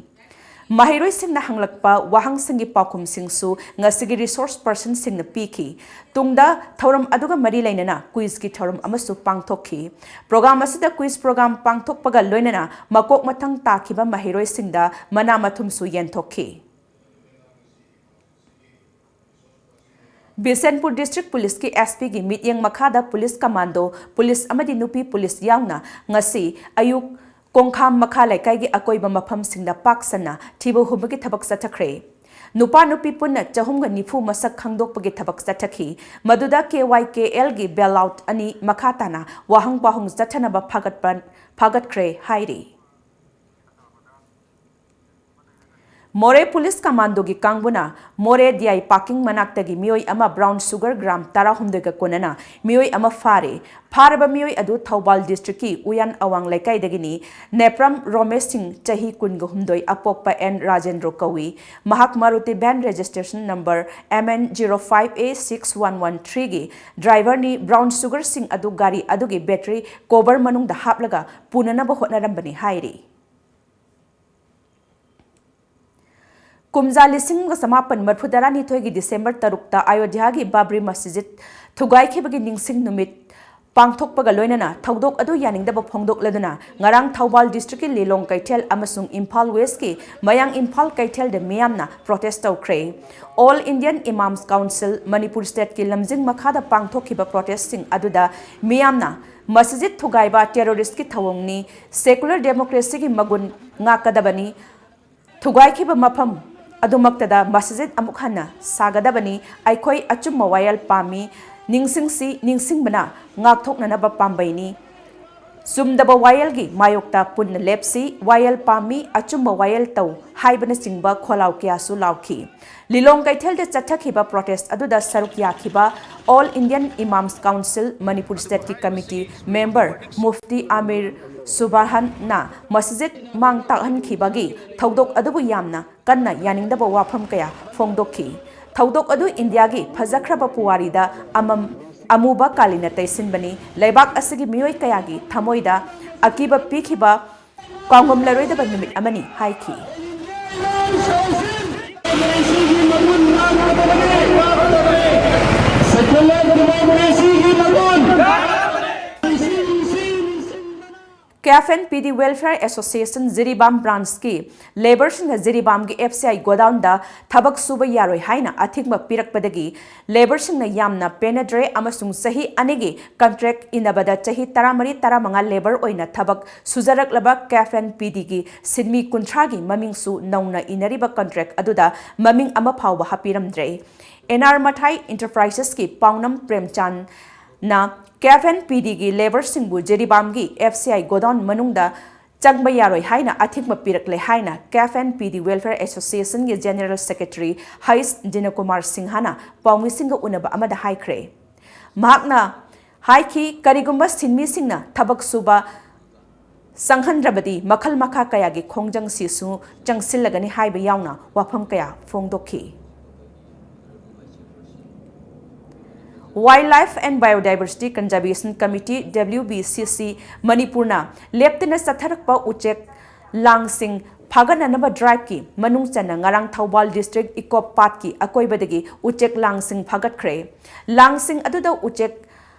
ꯃꯍꯩꯔꯣꯏꯁꯤꯡꯅ ꯍꯪꯂꯛꯄ ꯋꯥꯍꯪꯁꯤꯡꯒꯤ ꯄꯥꯎꯈꯨꯝꯁꯤꯡꯁꯨ ꯉꯁꯤꯒꯤ resource personꯁꯤꯡꯅ ꯄꯤꯈꯤ꯫ ꯇꯨꯡꯗ ꯊꯧꯔꯝ ꯑꯗꯨꯒ ꯃꯔꯤ ꯂꯩꯅꯅ quizꯀꯤ ꯊꯧꯔꯝ ꯑꯃꯁꯨ ꯄꯥꯡꯊꯣꯛꯈꯤ꯫ Program ꯑꯁꯤꯗ quiz program ꯄꯥꯡꯊꯣꯛꯄꯒ ꯂꯣꯏꯅꯅ ꯃꯀꯣꯛ ꯃꯊꯪ ꯇꯥꯈꯤꯕ ꯃꯍꯩꯔꯣꯏꯁꯤꯡꯗ ꯃꯅꯥ ꯃꯊꯨꯝꯁꯨ ꯌꯦꯟꯊꯣꯛꯈꯤ꯫ ꯕꯤꯁꯦꯟꯄꯨꯔ District Policeꯀꯤ S Pꯒꯤ ꯃꯤꯠꯌꯦꯡ ꯃꯈꯥꯗ police commando, police ꯑꯃꯗꯤ ꯅꯨꯄꯤ police ꯌꯥꯎꯅ ꯉꯁꯤ ꯑꯌꯨꯛ ꯀꯣꯡꯈꯥꯝ ꯃꯈꯥ ꯂꯩꯀꯥꯏꯒꯤ ꯑꯀꯣꯏꯕ ꯃꯐꯝꯁꯤꯡꯗ ꯄꯥꯛ ꯁꯟꯅ ꯊꯤꯕ ꯍꯨꯝꯕꯒꯤ ꯊꯕꯛ ꯆꯠꯊꯈ꯭ꯔꯦ꯫ ꯅꯨꯄꯥ ꯅꯨꯄꯤ ꯄꯨꯟꯅ ꯆꯍꯨꯝꯒ ꯅꯤꯐꯨ ꯃꯁꯛ ꯈꯪꯗꯣꯛꯄꯒꯤ ꯊꯕꯛ ꯆꯠꯊꯈꯤ꯫ ꯃꯗꯨꯗ K Y K Lꯒꯤ bailout ꯑꯅꯤ ꯃꯈꯥ ꯇꯥꯅ ꯋꯥꯍꯪ ꯄꯥꯎꯍꯪ ꯆꯠꯊꯅꯕ ꯐꯥꯒꯠꯄ, ꯐꯥꯒꯠꯈ꯭ꯔꯦ ꯍꯥꯏꯔꯤ꯫ ꯃꯣꯔꯦ police commandoꯒꯤ ꯀꯥꯡꯕꯨꯅ ꯃꯣꯔꯦ D I parking ꯃꯅꯥꯛꯇꯒꯤ ꯃꯤꯑꯣꯏ ꯑꯃ brown sugar gram ꯇꯔꯥꯍꯨꯝꯗꯣꯏꯒ ꯀꯣꯟꯅꯅ ꯃꯤꯑꯣꯏ ꯑꯃ ꯐꯥꯔꯦ꯫ ꯐꯥꯔꯕ ꯃꯤꯑꯣꯏ ꯑꯗꯨ ꯊꯧꯕꯥꯜ districtꯀꯤ ꯎꯌꯥꯟ ꯑꯋꯥꯡ ꯂꯩꯀꯥꯏꯗꯒꯤꯅꯤ꯫ ꯅꯦꯄ꯭ꯔꯝ ꯔꯣꯃꯦꯁ ꯁꯤꯡ, ꯆꯍꯤ ꯀꯨꯟꯒ ꯍꯨꯝꯗꯣꯏ, ꯑꯄꯣꯛꯄ ꯑꯦꯟ ꯔꯥꯖꯦꯟꯗ꯭ꯔꯣ ꯀꯧꯏ꯫ ꯃꯍꯥꯛ Maruti van registration number M N zero five A six one one threeꯒꯤ driverꯅꯤ꯫ Brown sugarꯁꯤꯡ ꯑꯗꯨ ꯒꯥꯔꯤ ꯑꯗꯨꯒꯤ battery cover ꯃꯅꯨꯡꯗ ꯍꯥꯞꯂꯒ ꯄꯨꯅꯅꯕ ꯍꯣꯠꯅꯔꯝꯕꯅꯤ ꯍꯥꯏꯔꯤ꯫ ꯀꯨꯝꯖꯥ ꯂꯤꯁꯤꯡ ꯑꯃꯒ ꯆꯃꯥꯄꯟ ꯃꯔꯤꯐꯨ ꯇꯔꯥꯅꯤꯊꯣꯏꯒꯤ December ꯇꯔꯨꯛꯇ ꯑꯌꯣꯙ꯭ꯌꯥꯒꯤ ꯕꯥꯕ꯭ꯔꯤ ꯃꯁꯖꯤꯗ ꯊꯨꯒꯥꯏꯈꯤꯕꯒꯤ ꯅꯤꯡꯁꯤꯡ ꯅꯨꯃꯤꯠ ꯄꯥꯡꯊꯣꯛꯄꯒ ꯂꯣꯏꯅꯅ ꯊꯧꯗꯣꯛ ꯑꯗꯨ ꯌꯥꯅꯤꯡꯗꯕ ꯐꯣꯡꯗꯣꯛꯂꯗꯨꯅ ꯉꯔꯥꯡ ꯊꯧꯕꯥꯜ districtꯀꯤ ꯂꯤꯂꯣꯡ ꯀꯩꯊꯦꯜ ꯑꯃꯁꯨꯡ ꯏꯝꯐꯥꯜ Westꯀꯤ ꯃꯌꯥꯡ ꯏꯝꯐꯥꯜ ꯀꯩꯊꯦꯜꯗ ꯃꯤꯌꯥꯝꯅ protest ꯇꯧꯈ꯭ꯔꯦ꯫ All Indian Imams Council Manipur Stateꯀꯤ ꯂꯝꯖꯤꯡ ꯃꯈꯥꯗ ꯄꯥꯡꯊꯣꯛꯈꯤꯕ protestꯁꯤꯡ ꯑꯗꯨꯗ ꯃꯤꯌꯥꯝꯅ ꯃꯁꯖꯤꯗ ꯊꯨꯒꯥꯏꯕ terroristꯀꯤ ꯊꯧꯑꯣꯡꯅꯤ, secular democracyꯒꯤ ꯃꯒꯨꯟ ꯉꯥꯛꯀꯗꯕꯅꯤ, ꯊꯨꯒꯥꯏꯈꯤꯕ ꯃꯐꯝ ꯑꯗꯨꯃꯛꯇꯗ ꯃꯁꯖꯤꯗ ꯑꯃꯨꯛ ꯍꯟꯅ ꯁꯥꯒꯗꯕꯅꯤ꯫ ꯑꯩꯈꯣꯏ ꯑꯆꯨꯝꯕ ꯋꯥꯌꯦꯜ ꯄꯥꯝꯃꯤ꯫ ꯅꯤꯡꯁꯤꯡꯁꯤ, ꯅꯤꯡꯁꯤꯡꯕꯅ ꯉꯥꯛꯊꯣꯛꯅꯅꯕ ꯄꯥꯝꯕꯩꯅꯤ꯫ ꯆꯨꯝꯗꯕ ꯋꯥꯌꯦꯜꯒꯤ ꯃꯥꯌꯣꯛꯇ ꯄꯨꯟꯅ ꯂꯦꯞꯁꯤ, ꯋꯥꯌꯦꯜ ꯄꯥꯝꯃꯤ, ꯑꯆꯨꯝꯕ ꯋꯥꯌꯦꯜ ꯇꯧ ꯍꯥꯏꯕꯅꯆꯤꯡꯕ ꯈꯣꯜꯂꯥꯎ ꯀꯌꯥꯁꯨ ꯂꯥꯎꯈꯤ꯫ ꯂꯤꯂꯣꯡ ꯀꯩꯊꯦꯜꯗ ꯆꯠꯊꯈꯤꯕ protest ꯑꯗꯨꯗ ꯁꯔꯨꯛ ꯌꯥꯈꯤꯕ All Indian Imams Council Manipur Stateꯀꯤ committee member Mufti Amir Subhanna masjid ꯃꯥꯡ ꯇꯥꯛꯍꯟꯈꯤꯕꯒꯤ ꯊꯧꯗꯣꯛ ꯑꯗꯨꯕꯨ ꯌꯥꯝꯅ ꯀꯟꯅ ꯌꯥꯅꯤꯡꯗꯕ ꯋꯥꯐꯝ ꯀꯌꯥ ꯐꯣꯡꯗꯣꯛꯈꯤ꯫ ꯊꯧꯗꯣꯛ ꯑꯗꯨ ꯏꯟꯗꯤꯌꯥꯒꯤ ꯐꯖꯈ꯭ꯔꯕ ꯄꯨꯋꯥꯔꯤꯗ ꯑꯃꯝ-, ꯑꯃꯨꯕ ꯀꯥꯂꯤꯅ ꯇꯩꯁꯤꯟꯕꯅꯤ꯫ ꯂꯩꯕꯥꯛ ꯑꯁꯤꯒꯤ ꯃꯤꯑꯣꯏ ꯀꯌꯥꯒꯤ ꯊꯃꯣꯏꯗ ꯑꯀꯤꯕ ꯄꯤꯈꯤꯕ ꯀꯥꯎꯉꯝꯂꯔꯣꯏꯗꯕ ꯅꯨꯃꯤꯠ ꯑꯃꯅꯤ ꯍꯥꯏꯈꯤ꯫ Secular democracyꯒꯤ ꯃꯒꯨꯟ꯫ CAF and PD Welfare Association Jiribam branchꯀꯤ labourꯁꯤꯡꯅ ꯖꯤꯔꯤꯕꯥꯝꯒꯤ FCI godownꯗ ꯊꯕꯛ ꯁꯨꯕ ꯌꯥꯔꯣꯏ ꯍꯥꯏꯅ ꯑꯊꯤꯡꯕ ꯄꯤꯔꯛꯄꯗꯒꯤ labourꯁꯤꯡꯅ ꯌꯥꯝꯅ ꯄꯦꯟꯅꯗ꯭ꯔꯦ ꯑꯃꯁꯨꯡ ꯆꯍꯤ ꯑꯅꯤꯒꯤ contract ꯏꯟꯅꯕꯗ ꯆꯍꯤ ꯇꯔꯥꯃꯔꯤ ꯇꯔꯥꯃꯉꯥ labour ꯑꯣꯏꯅ ꯊꯕꯛ ꯁꯨꯖꯔꯛꯂꯕ CAF and PDꯒꯤ ꯁꯤꯟꯃꯤ ꯀꯨꯟꯊ꯭ꯔꯥꯒꯤ ꯃꯃꯤꯡꯁꯨ ꯅꯧꯅ ꯏꯅꯔꯤꯕ contract ꯑꯗꯨꯗ ꯃꯃꯤꯡ ꯑꯃ ꯐꯥꯎꯕ ꯍꯥꯞꯄꯤꯔꯝꯗ꯭ꯔꯦ꯫ NR Mathai Enterprisesꯀꯤ ꯄꯥꯎꯅꯝ ꯄ꯭ꯔꯦꯝꯆꯥꯟꯅ CAF and PDꯒꯤ labourꯁꯤꯡꯕꯨ ꯖꯤꯔꯤꯕꯥꯝꯒꯤ FCI godown ꯃꯅꯨꯡꯗ ꯆꯪꯕ ꯌꯥꯔꯣꯏ ꯍꯥꯏꯅ ꯑꯊꯤꯡꯕ ꯄꯤꯔꯛꯂꯦ ꯍꯥꯏꯅ CAF and PD Welfare Associationꯒꯤ General Secretary ꯍꯩꯁ ꯖꯤꯅꯀꯨꯃꯥꯔ ꯁꯤꯡꯍꯅ ꯄꯥꯎꯃꯤꯁꯤꯡꯒ ꯎꯅꯕ ꯑꯃꯗ ꯍꯥꯏꯈ꯭ꯔꯦ꯫ ꯃꯍꯥꯛꯅ ꯍꯥꯏꯈꯤ, ꯀꯔꯤꯒꯨꯝꯕ ꯁꯤꯟꯃꯤꯁꯤꯡꯅ ꯊꯕꯛ ꯁꯨꯕ ꯆꯪꯍꯟꯗ꯭ꯔꯕꯗꯤ ꯃꯈꯜ ꯃꯈꯥ ꯀꯌꯥꯒꯤ ꯈꯣꯡꯖꯪꯁꯤꯁꯨ ꯆꯪꯁꯤꯜꯂꯒꯅꯤ ꯍꯥꯏꯕ ꯌꯥꯎꯅ ꯋꯥꯐꯝ ꯀꯌꯥ ꯐꯣꯡꯗꯣꯛꯈꯤ꯫ Wildlife and Biodiversity Conservation Committee, WBCC, ꯃꯅꯤꯄꯨꯔꯅ ꯂꯦꯞꯇꯅ ꯆꯠꯊꯔꯛꯄ ꯎꯆꯦꯛ ꯂꯥꯡꯁꯤꯡ ꯐꯥꯒꯠꯅꯅꯕ driveꯀꯤ ꯃꯅꯨꯡ ꯆꯟꯅ ꯉꯔꯥꯡ ꯊꯧꯕꯥꯜ district ꯏꯀꯣꯞ ꯄꯥꯠꯀꯤ ꯑꯀꯣꯏꯕꯗꯒꯤ ꯎꯆꯦꯛ ꯂꯥꯡꯁꯤꯡ ꯐꯥꯒꯠꯈ꯭ꯔꯦ꯫ ꯂꯥꯡꯁꯤꯡ ꯑꯗꯨꯗ ꯎꯆꯦꯛ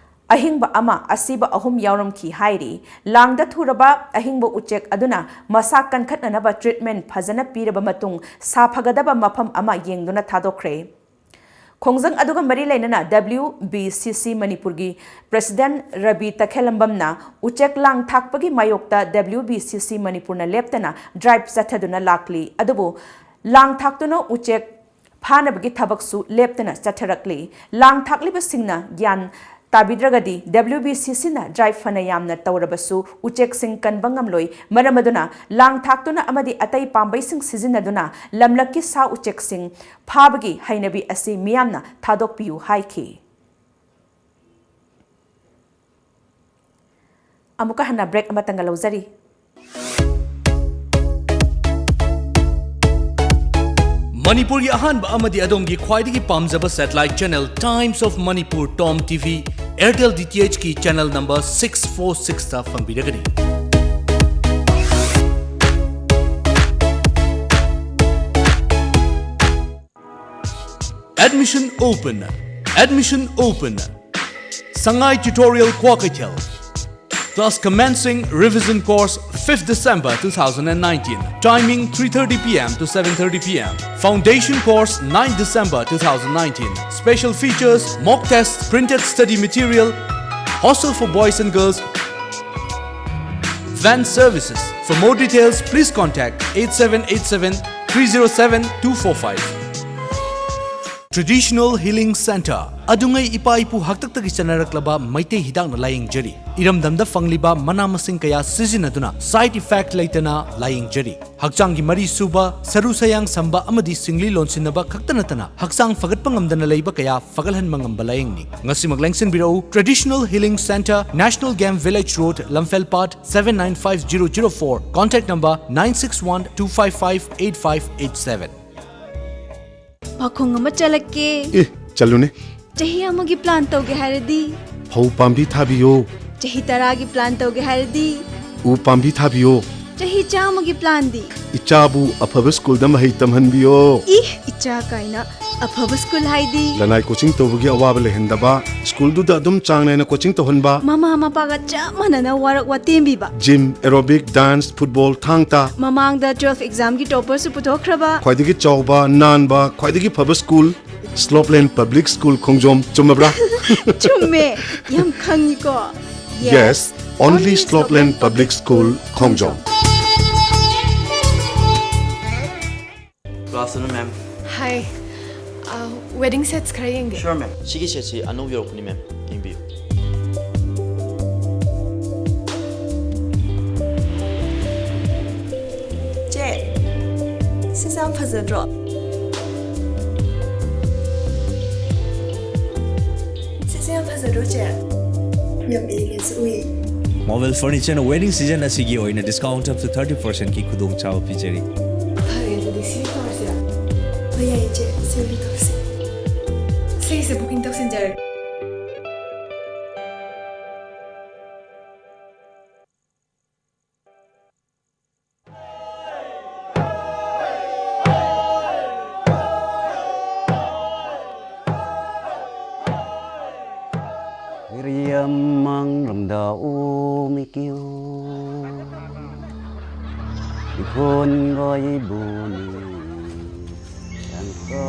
ꯑꯍꯤꯡꯕ ꯑꯃ, ꯑꯁꯤꯕ ꯑꯍꯨꯝ ꯌꯥꯎꯔꯝꯈꯤ ꯍꯥꯏꯔꯤ꯫ ꯂꯥꯡꯗ ꯊꯨꯔꯕ ꯑꯍꯤꯡꯕ ꯎꯆꯦꯛ ꯑꯗꯨꯅ ꯃꯁꯥ ꯀꯟꯈꯠꯅꯅꯕ treatment ꯐꯖꯅ ꯄꯤꯔꯕ ꯃꯇꯨꯡ, ꯁꯥ ꯐꯒꯗꯕ ꯃꯐꯝ ꯑꯃ ꯌꯦꯡꯗꯨꯅ ꯊꯥꯗꯣꯛꯈ꯭ꯔꯦ꯫ ꯈꯣꯡꯖꯪ ꯑꯗꯨꯒ ꯃꯔꯤ ꯂꯩꯅꯅ W B C C ꯃꯅꯤꯄꯨꯔꯒꯤ president ꯔꯕꯤ ꯇꯈꯦꯂꯝꯕꯝꯅ ꯎꯆꯦꯛ ꯂꯥꯡ ꯊꯥꯛꯄꯒꯤ ꯃꯥꯌꯣꯛꯇ W B C C ꯃꯅꯤꯄꯨꯔꯅ ꯂꯦꯞꯇꯅ drive ꯆꯠꯊꯗꯨꯅ ꯂꯥꯛꯂꯤ꯫ ꯑꯗꯨꯕꯨ ꯂꯥꯡ ꯊꯥꯛꯇꯨꯅ ꯎꯆꯦꯛ ꯐꯥꯅꯕꯒꯤ ꯊꯕꯛꯁꯨ ꯂꯦꯞꯇꯅ ꯆꯠꯊꯔꯛꯂꯤ꯫ ꯂꯥꯡ ꯊꯥꯛꯂꯤꯕꯁꯤꯡꯅ ꯒ꯭ꯌꯥꯟ ꯇꯥꯕꯤꯗ꯭ꯔꯒꯗꯤ W B C Cꯅ drive ꯐꯅ ꯌꯥꯝꯅ ꯇꯧꯔꯕꯁꯨ ꯎꯆꯦꯛꯁꯤꯡ ꯀꯟꯕ ꯉꯝꯂꯣꯏ꯫ ꯃꯔꯝ ꯑꯗꯨꯅ ꯂꯥꯡ ꯊꯥꯛꯇꯨꯅ ꯑꯃꯗꯤ ꯑꯇꯩ ꯄꯥꯝꯕꯩꯁꯤꯡ ꯁꯤꯖꯤꯟꯅꯗꯨꯅ ꯂꯝꯂꯛꯀꯤ ꯁꯥ ꯎꯆꯦꯛꯁꯤꯡ ꯐꯥꯕꯒꯤ ꯍꯩꯅꯕꯤ ꯑꯁꯤ ꯃꯤꯌꯥꯝꯅ ꯊꯥꯗꯣꯛꯄꯤꯌꯨ ꯍꯥꯏꯈꯤ꯫ ꯑꯃꯨꯛꯀ ꯍꯟꯅ break ꯑꯃꯇꯪꯒ ꯂꯧꯖꯔꯤ꯫ ꯃꯅꯤꯄꯨꯔꯒꯤ ꯑꯍꯥꯟꯕ ꯑꯃꯗꯤ ꯑꯗꯣꯝꯒꯤ ꯈ꯭ꯋꯥꯏꯗꯒꯤ ꯄꯥꯝꯖꯕ satellite channel Times of Manipur, TOM TV, Airtel D T H ꯀꯤ channel number six four six ꯇ ꯐꯪꯕꯤꯔꯒꯅꯤ꯫ Admission open. Admission open. Sangai Tutorial Kwokaithel. Class commencing revision course fifth December two thousand nineteen. Timing three thirty p m to seven thirty p m. Foundation course ninth December two thousand nineteen. Special features: mock test, printed study material, hostel for boys and girls, van services. For more details, please contact eight seven eight seven three zero seven two four five. Traditional Healing Center. ꯑꯗꯨꯉꯩ ꯏꯄꯥ ꯏꯄꯨ ꯍꯥꯛꯇꯛꯇꯒꯤ ꯆꯠꯅꯔꯛꯂꯕ ꯃꯩꯇꯩ ꯍꯤꯗꯥꯛꯅ ꯂꯥꯌꯦꯡꯖꯔꯤ꯫ ꯏꯔꯝꯗꯝꯗ ꯐꯪꯂꯤꯕ ꯃꯅꯥ ꯃꯁꯤꯡ ꯀꯌꯥ ꯁꯤꯖꯤꯟꯅꯗꯨꯅ side effect ꯂꯩꯇꯅ ꯂꯥꯌꯦꯡꯖꯔꯤ꯫ ꯍꯛꯆꯥꯡꯒꯤ ꯃꯔꯤ ꯁꯨꯕ, ꯁꯔꯨ ꯁꯌꯥꯡ ꯁꯝꯕ ꯑꯃꯗꯤ ꯁꯤꯡꯂꯤ ꯂꯣꯟꯁꯤꯟꯅꯕ ꯈꯛꯇ ꯅꯠꯇꯅ ꯍꯛꯆꯥꯡ ꯐꯒꯠꯄ ꯉꯝꯗꯅ ꯂꯩꯕ ꯀꯌꯥ ꯐꯒꯠꯍꯟꯕ ꯉꯝꯕ ꯂꯥꯌꯦꯡꯅꯤ꯫ ꯉꯁꯤꯃꯛ ꯂꯦꯡꯁꯤꯟꯕꯤꯔꯛꯎ꯫ Traditional Healing Center, National Game Village Road, Lamphel Pat, seven nine five zero zero four. Contact number nine six one two five five eight five eight seven. ꯄꯥꯈꯣꯡ ꯑꯃ ꯆꯠꯂꯛꯀꯦ꯫ ꯑꯦ, ꯆꯠꯂꯨꯅꯦ꯫ ꯆꯍꯤ ꯑꯃꯒꯤ plan ꯇꯧꯒꯦ ꯍꯥꯏꯔꯗꯤ? ꯐꯧ ꯄꯥꯝꯕꯤ ꯊꯥꯕꯤꯌꯣ꯫ ꯆꯍꯤ ꯇꯔꯥꯒꯤ plan ꯇꯧꯒꯦ ꯍꯥꯏꯔꯗꯤ? ꯎ ꯄꯥꯝꯕꯤ ꯊꯥꯕꯤꯌꯣ꯫ ꯆꯍꯤ ꯆꯥꯝꯃꯒꯤ plan ꯗꯤ? ꯏꯆꯥꯕꯨ ꯑꯐꯕ ꯁ꯭ꯀꯨꯜꯗ ꯃꯍꯩ ꯇꯝꯍꯟꯕꯤꯌꯣ꯫ ꯏ, ꯏꯆꯥ ꯀꯥꯏꯅ꯫ ꯑꯐꯕ ꯁ꯭ꯀꯨꯜ ꯍꯥꯏꯗꯤ? ꯂꯅꯥꯏ ꯀꯣꯆꯤꯡ ꯇꯧꯕꯒꯤ ꯑꯋꯥꯕ ꯂꯩꯍꯟꯗꯕ, ꯁ꯭ꯀꯨꯜꯗꯨꯗ ꯑꯗꯨꯝ ꯆꯥꯡ ꯅꯥꯏꯅ ꯀꯣꯆꯤꯡ ꯇꯧꯍꯟꯕ꯫ ꯃꯃꯥ ꯃꯄꯥꯒ ꯆꯞ ꯃꯥꯟꯅꯅ ꯋꯥꯔꯛ ꯋꯥꯇꯦꯝꯕꯤꯕ꯫ ꯖꯤꯝ, ꯑꯦꯔꯣꯕꯤꯛ, ꯗꯥꯟꯁ, ꯐꯨꯠꯕꯣꯜ, ꯊꯥꯡ ꯇꯥ꯫ ꯃꯃꯥꯡꯗ twelve exam ꯒꯤ topper ꯁꯨ ꯄꯨꯊꯣꯛꯈ꯭ꯔꯕ꯫ ꯈ꯭ꯋꯥꯏꯗꯒꯤ ꯆꯥꯎꯕ, ꯅꯥꯟꯕ, ꯈ꯭ꯋꯥꯏꯗꯒꯤ ꯐꯕ ꯁ꯭ꯀꯨꯜ, ꯁ꯭ꯂꯣꯞꯂꯦꯟ ꯄꯕ꯭ꯂꯤꯛ ꯁ꯭ꯀꯨꯜ ꯈꯣꯡꯖꯣꯝ꯫ ꯆꯨꯝꯃꯕ꯭ꯔꯥ? ꯆꯨꯝꯃꯦ, ꯌꯥꯝ ꯈꯪꯉꯤꯀꯣ꯫ Yes, only Slopeland Public School, ꯈꯣꯡꯖꯣꯝ꯫ Good afternoon, ma'am. Hi. Uh, wedding sets ꯈꯔ ꯌꯦꯡꯒꯦ꯫ Sure, ma'am. ꯁꯤꯒꯤ set ꯁꯤ ꯑꯅꯧꯕ ꯌꯧꯔꯛꯄꯅꯤ, ma'am. ꯌꯦꯡꯕꯤꯌꯨ꯫ ꯆꯦ, ꯁꯤꯁꯦ ꯌꯥꯝ ꯐꯖꯗ꯭ꯔꯣ? ꯁꯤꯁꯦ ꯌꯥꯝ ꯐꯖꯗ꯭ꯔꯣ, ꯆꯦ? ꯌꯥꯝ elegant ꯁꯨ ꯎꯏ꯫ Marvel Furniture ꯅ wedding season ꯑꯁꯤꯒꯤ ꯑꯣꯏꯅ discount up to thirty percent ꯀꯤ ꯈꯨꯗꯣꯡꯆꯥꯕ ꯄꯤꯖꯔꯤ꯫ ꯐꯔꯦ, ꯑꯗꯨꯗꯤ ꯁꯤ ꯇꯧꯔꯁꯤꯔꯥ? ꯍꯣꯏ, ꯌꯥꯏꯌꯦ, ꯆꯦ꯫ ꯁꯤ ꯑꯣꯏꯅ ꯇꯧꯔꯁꯤ꯫ ꯁꯤꯁꯦ booking ꯇꯧꯁꯤꯟꯖꯔꯒꯦ꯫ Iriam mang ramda o mikyo. Ikhon goi buni. Tangko.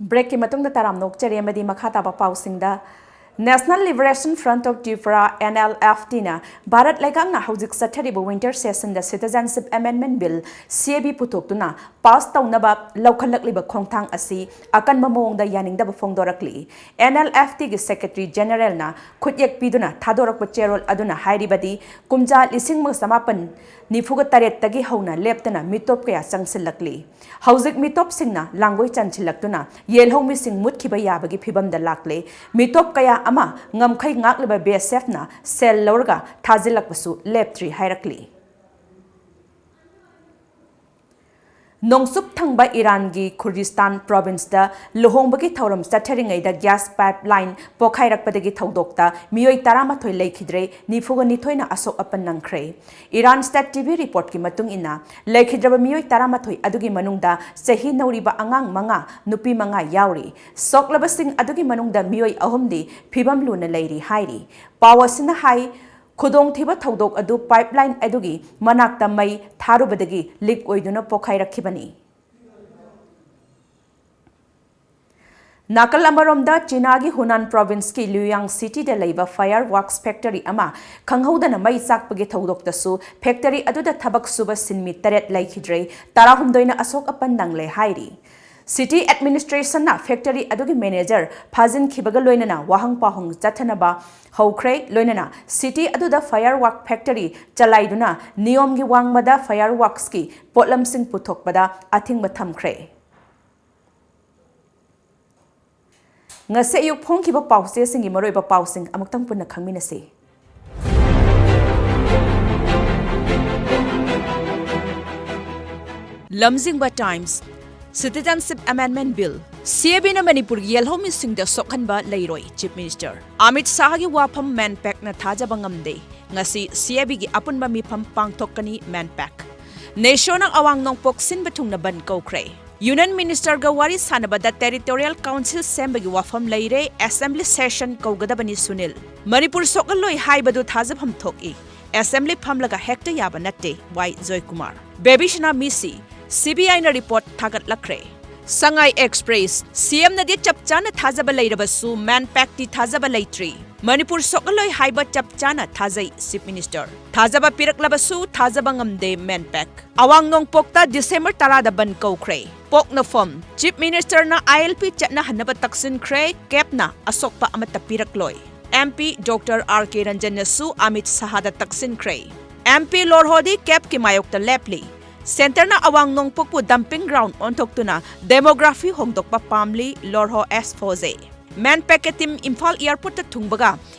Break ꯀꯤ ꯃꯇꯨꯡꯗ ꯇꯔꯥꯝꯅ ꯑꯣꯛꯆꯔꯤ ꯑꯃꯗꯤ ꯃꯈꯥ ꯇꯥꯕ ꯄꯥꯎꯁꯤꯡꯗ National Liberation Front of Tripura, N L F T ꯅ ꯚꯥꯔꯠ ꯂꯩꯉꯥꯛꯅ ꯍꯧꯖꯤꯛ ꯆꯠꯊꯔꯤꯕ winter session the Citizenship Amendment Bill, C A B, ꯄꯨꯊꯣꯛꯇꯨꯅ pass ꯇꯧꯅꯕ ꯂꯧꯈꯠꯂꯛꯂꯤꯕ ꯈꯣꯡꯊꯥꯡ ꯑꯁꯤ ꯑꯀꯟꯕ ꯃꯑꯣꯡꯗ ꯌꯥꯅꯤꯡꯗꯕ ꯐꯣꯡꯗꯣꯔꯛꯂꯤ꯫ N L F T ꯒꯤ Secretary General ꯅ ꯈꯨꯠꯌꯦꯛ ꯄꯤꯗꯨꯅ ꯊꯥꯗꯣꯔꯛꯄ ꯆꯦꯔꯣꯜ ꯑꯗꯨꯅ ꯍꯥꯏꯔꯤꯕꯗꯤ, ꯀꯨꯝꯖꯥ ꯂꯤꯁꯤꯡ ꯑꯃꯒ ꯆꯃꯥꯄꯟ ꯅꯤꯐꯨꯒ ꯇꯔꯦꯠꯇꯒꯤ ꯍꯧꯅ ꯂꯦꯞꯇꯅ ꯃꯤꯇꯣꯞ ꯀꯌꯥ ꯆꯪꯁꯤꯜꯂꯛꯂꯤ꯫ ꯍꯧꯖꯤꯛ ꯃꯤꯇꯣꯞꯁꯤꯡꯅ ꯂꯥꯡꯒꯣꯏ ꯆꯟꯁꯤꯜꯂꯛꯇꯨꯅ ꯌꯦꯜꯍꯧꯃꯤꯁꯤꯡ ꯃꯨꯠꯈꯤꯕ ꯌꯥꯕꯒꯤ ꯐꯤꯚꯝꯗ ꯂꯥꯛꯂꯦ꯫ ꯃꯤꯇꯣꯞ ꯀꯌꯥ ꯑꯃ ꯉꯝꯈꯩ ꯉꯥꯛꯂꯤꯕ B S F ꯅ ꯁꯦꯜ ꯂꯧꯔꯒ ꯊꯥꯖꯤꯜꯂꯛꯄꯁꯨ ꯂꯦꯞꯇ꯭ꯔꯤ ꯍꯥꯏꯔꯛꯂꯤ꯫ ꯅꯣꯡꯆꯨꯞ ꯊꯪꯕ ꯏꯔꯥꯟꯒꯤ ꯈꯨꯔꯗꯤꯁꯇꯥꯟ province ꯇ ꯂꯨꯍꯣꯡꯕꯒꯤ ꯊꯧꯔꯝ ꯆꯠꯊꯔꯤꯉꯩꯗ gas pipeline ꯄꯣꯈꯥꯏꯔꯛꯄꯗꯒꯤ ꯊꯧꯗꯣꯛꯇ ꯃꯤꯑꯣꯏ ꯇꯔꯥꯃꯥꯊꯣꯏ ꯂꯩꯈꯤꯗ꯭ꯔꯦ, ꯅꯤꯐꯨꯒ ꯅꯤꯊꯣꯏꯅ ꯑꯁꯣꯛ ꯑꯄꯟ ꯅꯪꯈ꯭ꯔꯦ꯫ Iran State T V report ꯀꯤ ꯃꯇꯨꯡ ꯏꯟꯅ, ꯂꯩꯈꯤꯗ꯭ꯔꯕ ꯃꯤꯑꯣꯏ ꯇꯔꯥꯃꯥꯊꯣꯏ ꯑꯗꯨꯒꯤ ꯃꯅꯨꯡꯗ ꯆꯍꯤ ꯅꯧꯔꯤꯕ ꯑꯉꯥꯡ ꯃꯉꯥ, ꯅꯨꯄꯤ ꯃꯉꯥ ꯌꯥꯎꯔꯤ꯫ ꯁꯣꯛꯂꯕꯁꯤꯡ ꯑꯗꯨꯒꯤ ꯃꯅꯨꯡꯗ ꯃꯤꯑꯣꯏ ꯑꯍꯨꯝꯗꯤ ꯐꯤꯕꯝ ꯂꯨꯅ ꯂꯩꯔꯤ ꯍꯥꯏꯔꯤ꯫ ꯄꯥꯎ ꯑꯁꯤꯅ ꯍꯥꯏ, ꯈꯨꯗꯣꯡꯊꯤꯕ ꯊꯧꯗꯣꯛ ꯑꯗꯨ pipeline ꯑꯗꯨꯒꯤ ꯃꯅꯥꯛꯇ ꯃꯩ ꯊꯥꯔꯨꯕꯗꯒꯤ leak ꯑꯣꯏꯗꯨꯅ ꯄꯣꯈꯥꯏꯔꯛꯈꯤꯕꯅꯤ꯫ ꯅꯥꯀꯜ ꯑꯃꯔꯣꯝꯗ, ꯆꯤꯅꯥꯒꯤ ꯍꯨꯅꯥꯟ province ꯀꯤ ꯂꯨꯌꯥꯡ city ꯗ ꯂꯩꯕ fireworks factory ꯑꯃ ꯈꯪꯍꯧꯗꯅ ꯃꯩ ꯆꯥꯛꯄꯒꯤ ꯊꯧꯗꯣꯛꯇꯁꯨ factory ꯑꯗꯨꯗ ꯊꯕꯛ ꯁꯨꯕ ꯁꯤꯟꯃꯤ ꯇꯔꯦꯠ ꯂꯩꯈꯤꯗ꯭ꯔꯦ, ꯇꯔꯥꯍꯨꯝꯗꯣꯏꯅ ꯑꯁꯣꯛ ꯑꯄꯟ ꯅꯪꯂꯦ ꯍꯥꯏꯔꯤ꯫ City administration ꯅ factory ꯑꯗꯨꯒꯤ manager ꯐꯥꯖꯤꯟꯈꯤꯕꯒ ꯂꯣꯏꯅꯅ ꯋꯥꯍꯪ ꯄꯥꯎꯍꯪ ꯆꯠꯊꯅꯕ ꯍꯧꯈ꯭ꯔꯦ, ꯂꯣꯏꯅꯅ city ꯑꯗꯨꯗ firework factory ꯆꯂꯥꯏꯗꯨꯅ ꯅꯤꯌꯣꯝꯒꯤ ꯋꯥꯡꯃꯗ fireworks ꯀꯤ ꯄꯣꯠꯂꯝꯁꯤꯡ ꯄꯨꯊꯣꯛꯄꯗ ꯑꯊꯤꯡꯕ ꯊꯝꯈ꯭ꯔꯦ꯫ ꯉꯁꯤ ꯑꯌꯨꯛ ꯐꯣꯡꯈꯤꯕ ꯄꯥꯎꯆꯦꯁꯤꯡꯒꯤ ꯃꯔꯨꯑꯣꯏꯕ ꯄꯥꯎꯁꯤꯡ ꯑꯃꯨꯛꯇꯪ ꯄꯨꯟꯅ ꯈꯪꯃꯤꯟꯅꯁꯤ꯫ ꯂꯝꯖꯤꯡꯕ Times, Citizenship Amendment Bill, C A B ꯅ ꯃꯅꯤꯄꯨꯔꯒꯤ ꯌꯦꯜꯍꯧꯃꯤꯁꯤꯡꯗ ꯁꯣꯛꯍꯟꯕ ꯂꯩꯔꯣꯏ, Chief Minister꯫ ꯑꯃꯤꯠ ꯁꯥꯍꯒꯤ ꯋꯥꯐꯝ MANPACꯅ ꯊꯥꯖꯕ ꯉꯝꯗꯦ꯫ ꯉꯁꯤ C A B ꯒꯤ ꯑꯄꯨꯟꯕ ꯃꯤꯐꯝ ꯄꯥꯡꯊꯣꯛꯀꯅꯤ MANPAC꯫ ꯅꯦꯁꯣꯅ ꯑꯋꯥꯡ ꯅꯣꯡꯄꯣꯛ ꯁꯤꯟꯕ ꯊꯨꯡꯅ ꯕꯟꯗ ꯀꯧꯈ꯭ꯔꯦ꯫ Union Ministerꯒ ꯋꯥꯔꯤ ꯁꯥꯟꯅꯕꯗ Territorial Council ꯁꯦꯝꯕꯒꯤ ꯋꯥꯐꯝ ꯂꯩꯔꯦ, Assembly session ꯀꯧꯒꯗꯕꯅꯤ ꯁꯨꯅꯤꯜ꯫ ꯃꯅꯤꯄꯨꯔ ꯁꯣꯛꯍꯜꯂꯣꯏ ꯍꯥꯏꯕꯗꯨ ꯊꯥꯖꯐꯝ ꯊꯣꯛꯏ꯫ Assembly ꯐꯝꯂꯒ ꯍꯦꯛꯇ ꯌꯥꯕ ꯅꯠꯇꯦ, ꯋꯥꯏ ꯖꯣꯏꯀꯨꯃꯥꯔ꯫ ꯕꯦꯕꯤꯁꯅꯥ ꯃꯤꯁꯤ, CBIꯅ report ꯊꯥꯒꯠꯂꯛꯈ꯭ꯔꯦ꯫ ꯁꯉꯥꯏ ꯑꯦꯛꯁꯄ꯭ꯔꯦꯁ, ꯁꯤ ꯑꯦꯝꯅꯗꯤ ꯆꯞ ꯆꯥꯅ ꯊꯥꯖꯕ ꯂꯩꯔꯕꯁꯨ MANPACꯇꯤ ꯊꯥꯖꯕ ꯂꯩꯇ꯭ꯔꯤ꯫ ꯃꯅꯤꯄꯨꯔ ꯁꯣꯛꯍꯜꯂꯣꯏ ꯍꯥꯏꯕ ꯆꯞ ꯆꯥꯅ ꯊꯥꯖꯩ ꯆꯤꯐ ꯃꯤꯅꯤꯁꯇꯔ꯫ ꯊꯥꯖꯕ ꯄꯤꯔꯛꯂꯕꯁꯨ ꯊꯥꯖꯕ ꯉꯝꯗꯦ MANPAC꯫ ꯑꯋꯥꯡ ꯅꯣꯡꯄꯣꯛꯇ ꯗꯤꯁꯦꯝꯕꯔ ꯇꯔꯥꯗ ꯕꯟꯗ ꯀꯧꯈ꯭ꯔꯦ꯫ ꯄꯣꯛꯅꯐꯝ, ꯆꯤꯐ ꯃꯤꯅꯤꯁꯇꯔꯅ ILP ꯆꯠꯅꯍꯟꯅꯕ ꯇꯛꯁꯤꯟꯈ꯭ꯔꯦ, ꯀꯦꯞꯅ ꯑꯁꯣꯛꯄ ꯑꯃꯠꯇ ꯄꯤꯔꯛꯂꯣꯏ꯫ MP ꯗꯣꯛꯇꯔ R K ꯔꯟꯖꯟꯅꯁꯨ ꯑꯃꯤꯠ ꯁꯍꯥꯗ ꯇꯛꯁꯤꯟꯈ꯭ꯔꯦ꯫ MP ꯂꯣꯔꯍꯣꯗꯤ ꯀꯦꯞꯀꯤ ꯃꯥꯌꯣꯛꯇ ꯂꯦꯞꯂꯤ꯫ ꯁꯦꯟꯇꯔꯅ ꯑꯋꯥꯡ ꯅꯣꯡꯄꯣꯛꯄꯨ dumping ground ꯑꯣꯟꯊꯣꯛꯇꯨꯅ demography ꯍꯣꯡꯗꯣꯛꯄ ꯄꯥꯝꯂꯤ, ꯂꯣꯔꯍꯣ ꯑꯦꯁ ꯐꯣꯖꯦ꯫ MANPACꯀꯤ ꯇꯤꯝ ꯏꯝꯐꯥꯜ ꯑꯦꯌꯔꯄꯣꯔꯠꯇ ꯊꯨꯡꯕꯒ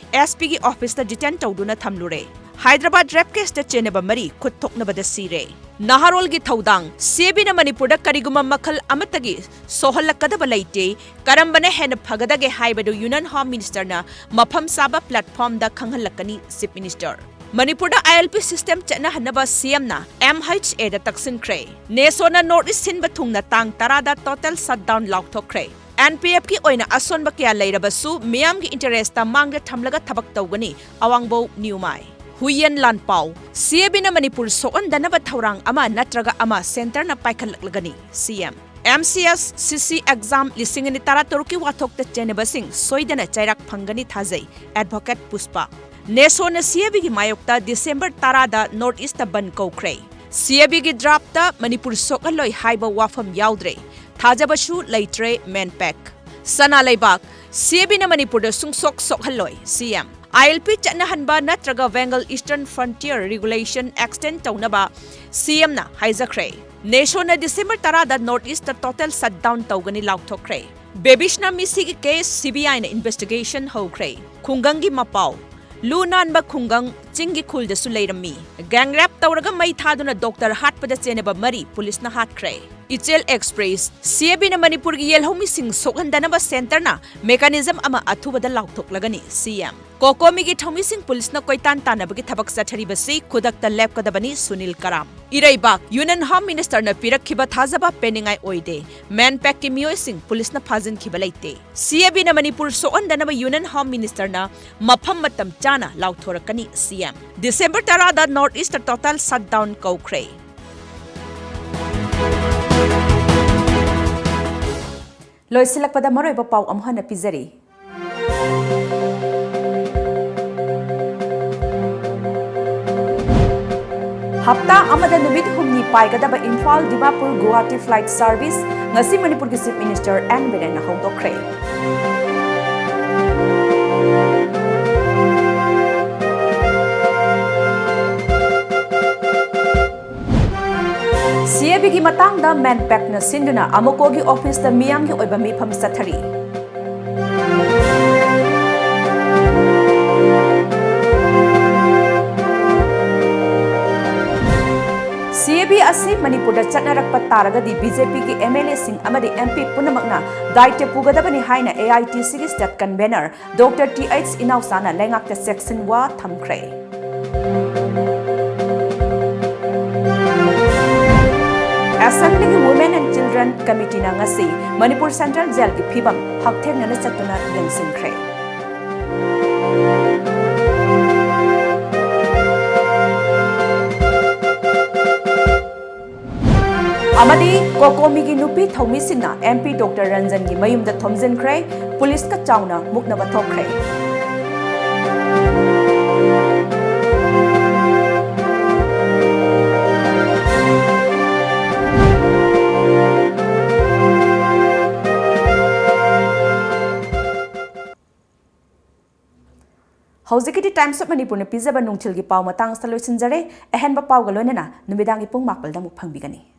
SPꯒꯤ ꯑꯣꯐꯤꯁꯇ detain ꯇꯧꯗꯨꯅ ꯊꯝꯂꯨꯔꯦ꯫ ꯍꯥꯏꯗ꯭ꯔꯕꯥꯗ ꯔꯦꯞ ꯀꯦꯁꯇ ꯆꯦꯟꯅꯕ ꯃꯔꯤ ꯈꯨꯠ ꯊꯣꯛꯅꯕꯗ ꯁꯤꯔꯦ꯫ ꯅꯍꯥꯔꯣꯜꯒꯤ ꯊꯧꯗꯥꯡ, CABꯅ ꯃꯅꯤꯄꯨꯔꯗ ꯀꯔꯤꯒꯨꯝꯕ ꯃꯈꯜ ꯑꯃꯠꯇꯒꯤ ꯁꯣꯛꯍꯜꯂꯛꯀꯗꯕ ꯂꯩꯇꯦ, ꯀꯔꯝꯕꯅ ꯍꯦꯟꯅ ꯐꯒꯗꯒꯦ ꯍꯥꯏꯕꯗꯨ ꯌꯨꯅꯤꯌꯟ ꯍꯣꯝ ꯃꯤꯅꯤꯁꯇꯔꯅ ꯃꯐꯝ ꯆꯥꯕ platformꯗ ꯈꯪꯍꯜꯂꯛꯀꯅꯤ, ꯆꯤꯐ ꯃꯤꯅꯤꯁꯇꯔ꯫ ꯃꯅꯤꯄꯨꯔꯗ ILP system ꯆꯠꯅꯍꯟꯅꯕ CMꯅ MHAꯗ ꯇꯛꯁꯤꯟꯈ꯭ꯔꯦ꯫ NESOꯅ North East ꯁꯤꯟꯕ ꯊꯨꯡꯅ ꯇꯥꯡ ꯇꯔꯥꯗ total shutdown ꯂꯥꯎꯊꯣꯛꯈ꯭ꯔꯦ꯫ NPFꯀꯤ ꯑꯣꯏꯅ ꯑꯁꯣꯟꯕ ꯀꯌꯥ ꯂꯩꯔꯕꯁꯨ ꯃꯤꯌꯥꯝꯒꯤ interestꯇ ꯃꯥꯡꯗ ꯊꯝꯂꯒ ꯊꯕꯛ ꯇꯧꯒꯅꯤ, ꯑꯋꯥꯡꯕꯧ ꯅ꯭ꯌꯨꯃꯥꯏ꯫ ꯍꯨꯏꯌꯦꯟ ꯂꯥꯟꯄꯥꯎ, CABꯅ ꯃꯅꯤꯄꯨꯔ ꯁꯣꯛꯍꯟꯗꯅꯕ ꯊꯧꯔꯥꯡ ꯑꯃ ꯅꯠꯇ꯭ꯔꯒ ꯑꯃ ꯁꯦꯟꯇꯔꯅ ꯄꯥꯏꯈꯠꯂꯛꯂꯒꯅꯤ, CM꯫ MCSCC exam ꯂꯤꯁꯤꯡ ꯑꯅꯤ ꯇꯔꯥꯇꯔꯨꯛꯀꯤ ꯋꯥꯊꯣꯛꯇ ꯆꯦꯟꯅꯕꯁꯤꯡ ꯁꯣꯏꯗꯅ ꯆꯩꯔꯥꯛ ꯐꯪꯒꯅꯤ ꯊꯥꯖꯩ, ꯑꯦꯗꯚꯣꯀꯦꯠ ꯄꯨꯁꯄꯥ꯫ NESOꯅ CABꯒꯤ ꯃꯥꯌꯣꯛꯇ ꯗꯤꯁꯦꯝꯕꯔ ꯇꯔꯥꯗ North Eastꯇ ꯕꯟꯗ ꯀꯧꯈ꯭ꯔꯦ꯫ CABꯒꯤ draftꯇ ꯃꯅꯤꯄꯨꯔ ꯁꯣꯛꯍꯜꯂꯣꯏ ꯍꯥꯏꯕ ꯋꯥꯐꯝ ꯌꯥꯎꯗ꯭ꯔꯦ꯫ ꯊꯥꯖꯕꯁꯨ ꯂꯩꯇ꯭ꯔꯦ, MANPAC꯫ ꯁꯅꯥ ꯂꯩꯕꯥꯛ, CABꯅ ꯃꯅꯤꯄꯨꯔꯗ ꯁꯨꯡꯁꯣꯛ ꯁꯣꯛꯍꯜꯂꯣꯏ, CM꯫ ILP ꯆꯠꯅꯍꯟꯕ ꯅꯠꯇ꯭ꯔꯒ Bengal Eastern Frontier Regulation extend ꯇꯧꯅꯕ CMꯅ ꯍꯥꯏꯖꯈ꯭ꯔꯦ꯫ NESOꯅ ꯗꯤꯁꯦꯝꯕꯔ ꯇꯔꯥꯗ North Eastꯇ total shutdown ꯇꯧꯒꯅꯤ ꯂꯥꯎꯊꯣꯛꯈ꯭ꯔꯦ꯫ ꯕꯦꯕꯤꯁꯅ ꯃꯤꯁꯤꯒꯤ case CBIꯅ investigation ꯍꯧꯈ꯭ꯔꯦ꯫ ꯈꯨꯡꯒꯪꯒꯤ ꯃꯄꯥꯎ, ꯂꯨ ꯅꯥꯟꯕ ꯈꯨꯡꯒꯪ ꯆꯤꯡꯒꯤ ꯈꯨꯜꯗꯁꯨ ꯂꯩꯔꯝꯃꯤ꯫ Gang rape ꯇꯧꯔꯒ ꯃꯩ ꯊꯥꯗꯨꯅ ꯗꯣꯛꯇꯔ ꯍꯥꯠꯄꯗ ꯆꯦꯟꯅꯕ ꯃꯔꯤ ꯄꯨꯂꯤꯁꯅ ꯍꯥꯠꯈ꯭ꯔꯦ꯫ ꯏꯆꯦꯜ ꯑꯦꯛꯁꯄ꯭ꯔꯦꯁ, CABꯅ ꯃꯅꯤꯄꯨꯔꯒꯤ ꯌꯦꯜꯍꯧꯃꯤꯁꯤꯡ ꯁꯣꯛꯍꯟꯗꯅꯕ ꯁꯦꯟꯇꯔꯅ mechanism ꯑꯃ ꯑꯊꯨꯕꯗ ꯂꯥꯎꯊꯣꯛꯂꯒꯅꯤ, CM꯫ ꯀꯣꯀꯣꯃꯤꯒꯤ ꯊꯧꯃꯤꯁꯤꯡ ꯄꯨꯂꯤꯁꯅ ꯀꯣꯏꯇꯥꯟ ꯇꯥꯟꯅꯕꯒꯤ ꯊꯕꯛ ꯆꯠꯊꯔꯤꯕꯁꯤ ꯈꯨꯗꯛꯇ ꯂꯦꯞꯀꯗꯕꯅꯤ, ꯁꯨꯅꯤꯜ ꯀꯔꯥꯝ꯫ ꯏꯔꯩꯕꯥꯛ, ꯌꯨꯅꯤꯌꯟ ꯍꯣꯝ ꯃꯤꯅꯤꯁꯇꯔꯅ ꯄꯤꯔꯛꯈꯤꯕ ꯊꯥꯖꯕ ꯄꯦꯟꯅꯤꯡꯉꯥꯏ ꯑꯣꯏꯗꯦ꯫ MANPACꯀꯤ ꯃꯤꯑꯣꯏꯁꯤꯡ ꯄꯨꯂꯤꯁꯅ ꯐꯥꯖꯤꯟꯈꯤꯕ ꯂꯩꯇꯦ꯫ CABꯅ ꯃꯅꯤꯄꯨꯔ ꯁꯣꯛꯍꯟꯗꯅꯕ ꯌꯨꯅꯤꯌꯟ ꯍꯣꯝ ꯃꯤꯅꯤꯁꯇꯔꯅ ꯃꯐꯝ ꯃꯇꯝ ꯆꯥꯅ ꯂꯥꯎꯊꯣꯔꯛꯀꯅꯤ, CM꯫ ꯗꯤꯁꯦꯝꯕꯔ ꯇꯔꯥꯗ North Eastꯇ total shutdown ꯀꯧꯈ꯭ꯔꯦ꯫ ꯂꯣꯏꯁꯤꯜꯂꯛꯄꯗ ꯃꯔꯨꯑꯣꯏꯕ ꯄꯥꯎ ꯑꯃꯨꯛ ꯍꯟꯅ ꯄꯤꯖꯔꯤ꯫ ꯍꯞꯇꯥ ꯑꯃꯗ ꯅꯨꯃꯤꯠ ꯍꯨꯝꯅꯤ ꯄꯥꯏꯒꯗꯕ ꯏꯝꯐꯥꯜ ꯗꯤꯃꯥꯄꯨꯔ ꯒꯨꯋꯥꯍꯥꯇꯤ flight service ꯉꯁꯤ ꯃꯅꯤꯄꯨꯔꯒꯤ Chief Minister ꯑꯦꯟ ꯕꯤꯔꯦꯟꯅ ꯍꯧꯗꯣꯛꯈ꯭ꯔꯦ꯫ ꯁꯤ ꯑꯦ ꯕꯤꯒꯤ ꯃꯇꯥꯡꯗ ꯃꯦꯟꯄꯦꯛꯅ ꯁꯤꯟꯗꯨꯅ ꯑꯃꯀꯣꯒꯤ ꯑꯣꯐꯤꯁꯇ ꯃꯤꯌꯥꯝꯒꯤ ꯑꯣꯏꯕ ꯃꯤꯐꯝ ꯆꯠꯊꯔꯤ꯫ ꯁꯤ ꯑꯦ ꯕꯤ ꯑꯁꯤ ꯃꯅꯤꯄꯨꯔꯗ ꯆꯠꯅꯔꯛꯄ ꯇꯥꯔꯒꯗꯤ ꯕꯤ ꯖꯦ ꯄꯤꯒꯤ ꯑꯦꯝ ꯑꯦꯜ ꯑꯦꯁꯤꯡ ꯑꯃꯗꯤ ꯑꯦꯝ ꯄꯤ ꯄꯨꯝꯅꯃꯛꯅ ꯗꯥꯏꯇ꯭ꯌ ꯄꯨꯒꯗꯕꯅꯤ ꯍꯥꯏꯅ ꯑꯦ ꯑꯥꯏ ꯇꯤ ꯁꯤꯒꯤ state convener doctor T H ꯏꯅꯥꯎꯆꯥꯅ ꯂꯩꯉꯥꯛꯇ ꯆꯦꯛꯁꯤꯟꯋꯥ ꯊꯝꯈ꯭ꯔꯦ꯫ ꯑꯦꯁꯦꯝꯕ꯭ꯂꯤꯒꯤ Women and Children Committeeꯅ ꯉꯁꯤ ꯃꯅꯤꯄꯨꯔ Central Jailꯒꯤ ꯐꯤꯕꯝ ꯍꯛꯊꯦꯡꯅꯅ ꯆꯠꯇꯨꯅ ꯌꯦꯡꯁꯤꯟꯈ꯭ꯔꯦ꯫ ꯑꯃꯗꯤ ꯀꯣꯀꯣꯃꯤꯒꯤ ꯅꯨꯄꯤ ꯊꯧꯃꯤꯁꯤꯡꯅ ꯑꯦꯝ ꯄꯤ ꯗꯣꯛꯇꯔ ꯔꯟꯖꯟꯒꯤ ꯃꯌꯨꯝꯗ ꯊꯣꯝꯖꯤꯟꯈ꯭ꯔꯦ, ꯄꯨꯂꯤꯁꯀ ꯆꯥꯎꯅ ꯃꯨꯛꯅꯕ ꯊꯣꯛꯈ꯭ꯔꯦ꯫ ꯍꯧꯖꯤꯛꯀꯤꯗꯤ Times of Manipurꯅ ꯄꯤꯖꯕ ꯅꯨꯡꯊꯤꯜꯒꯤ ꯄꯥꯎ ꯃꯇꯥꯡ ꯑꯁꯤꯗ ꯂꯣꯏꯁꯤꯟꯖꯔꯦ꯫ ꯑꯍꯦꯟꯕ ꯄꯥꯎꯒ ꯂꯣꯏꯅꯅ ꯅꯨꯃꯤꯗꯥꯡꯒꯤ ꯄꯨꯡ ꯃꯥꯄꯜꯗ ꯑꯃꯨꯛ ꯐꯪꯕꯤꯒꯅꯤ꯫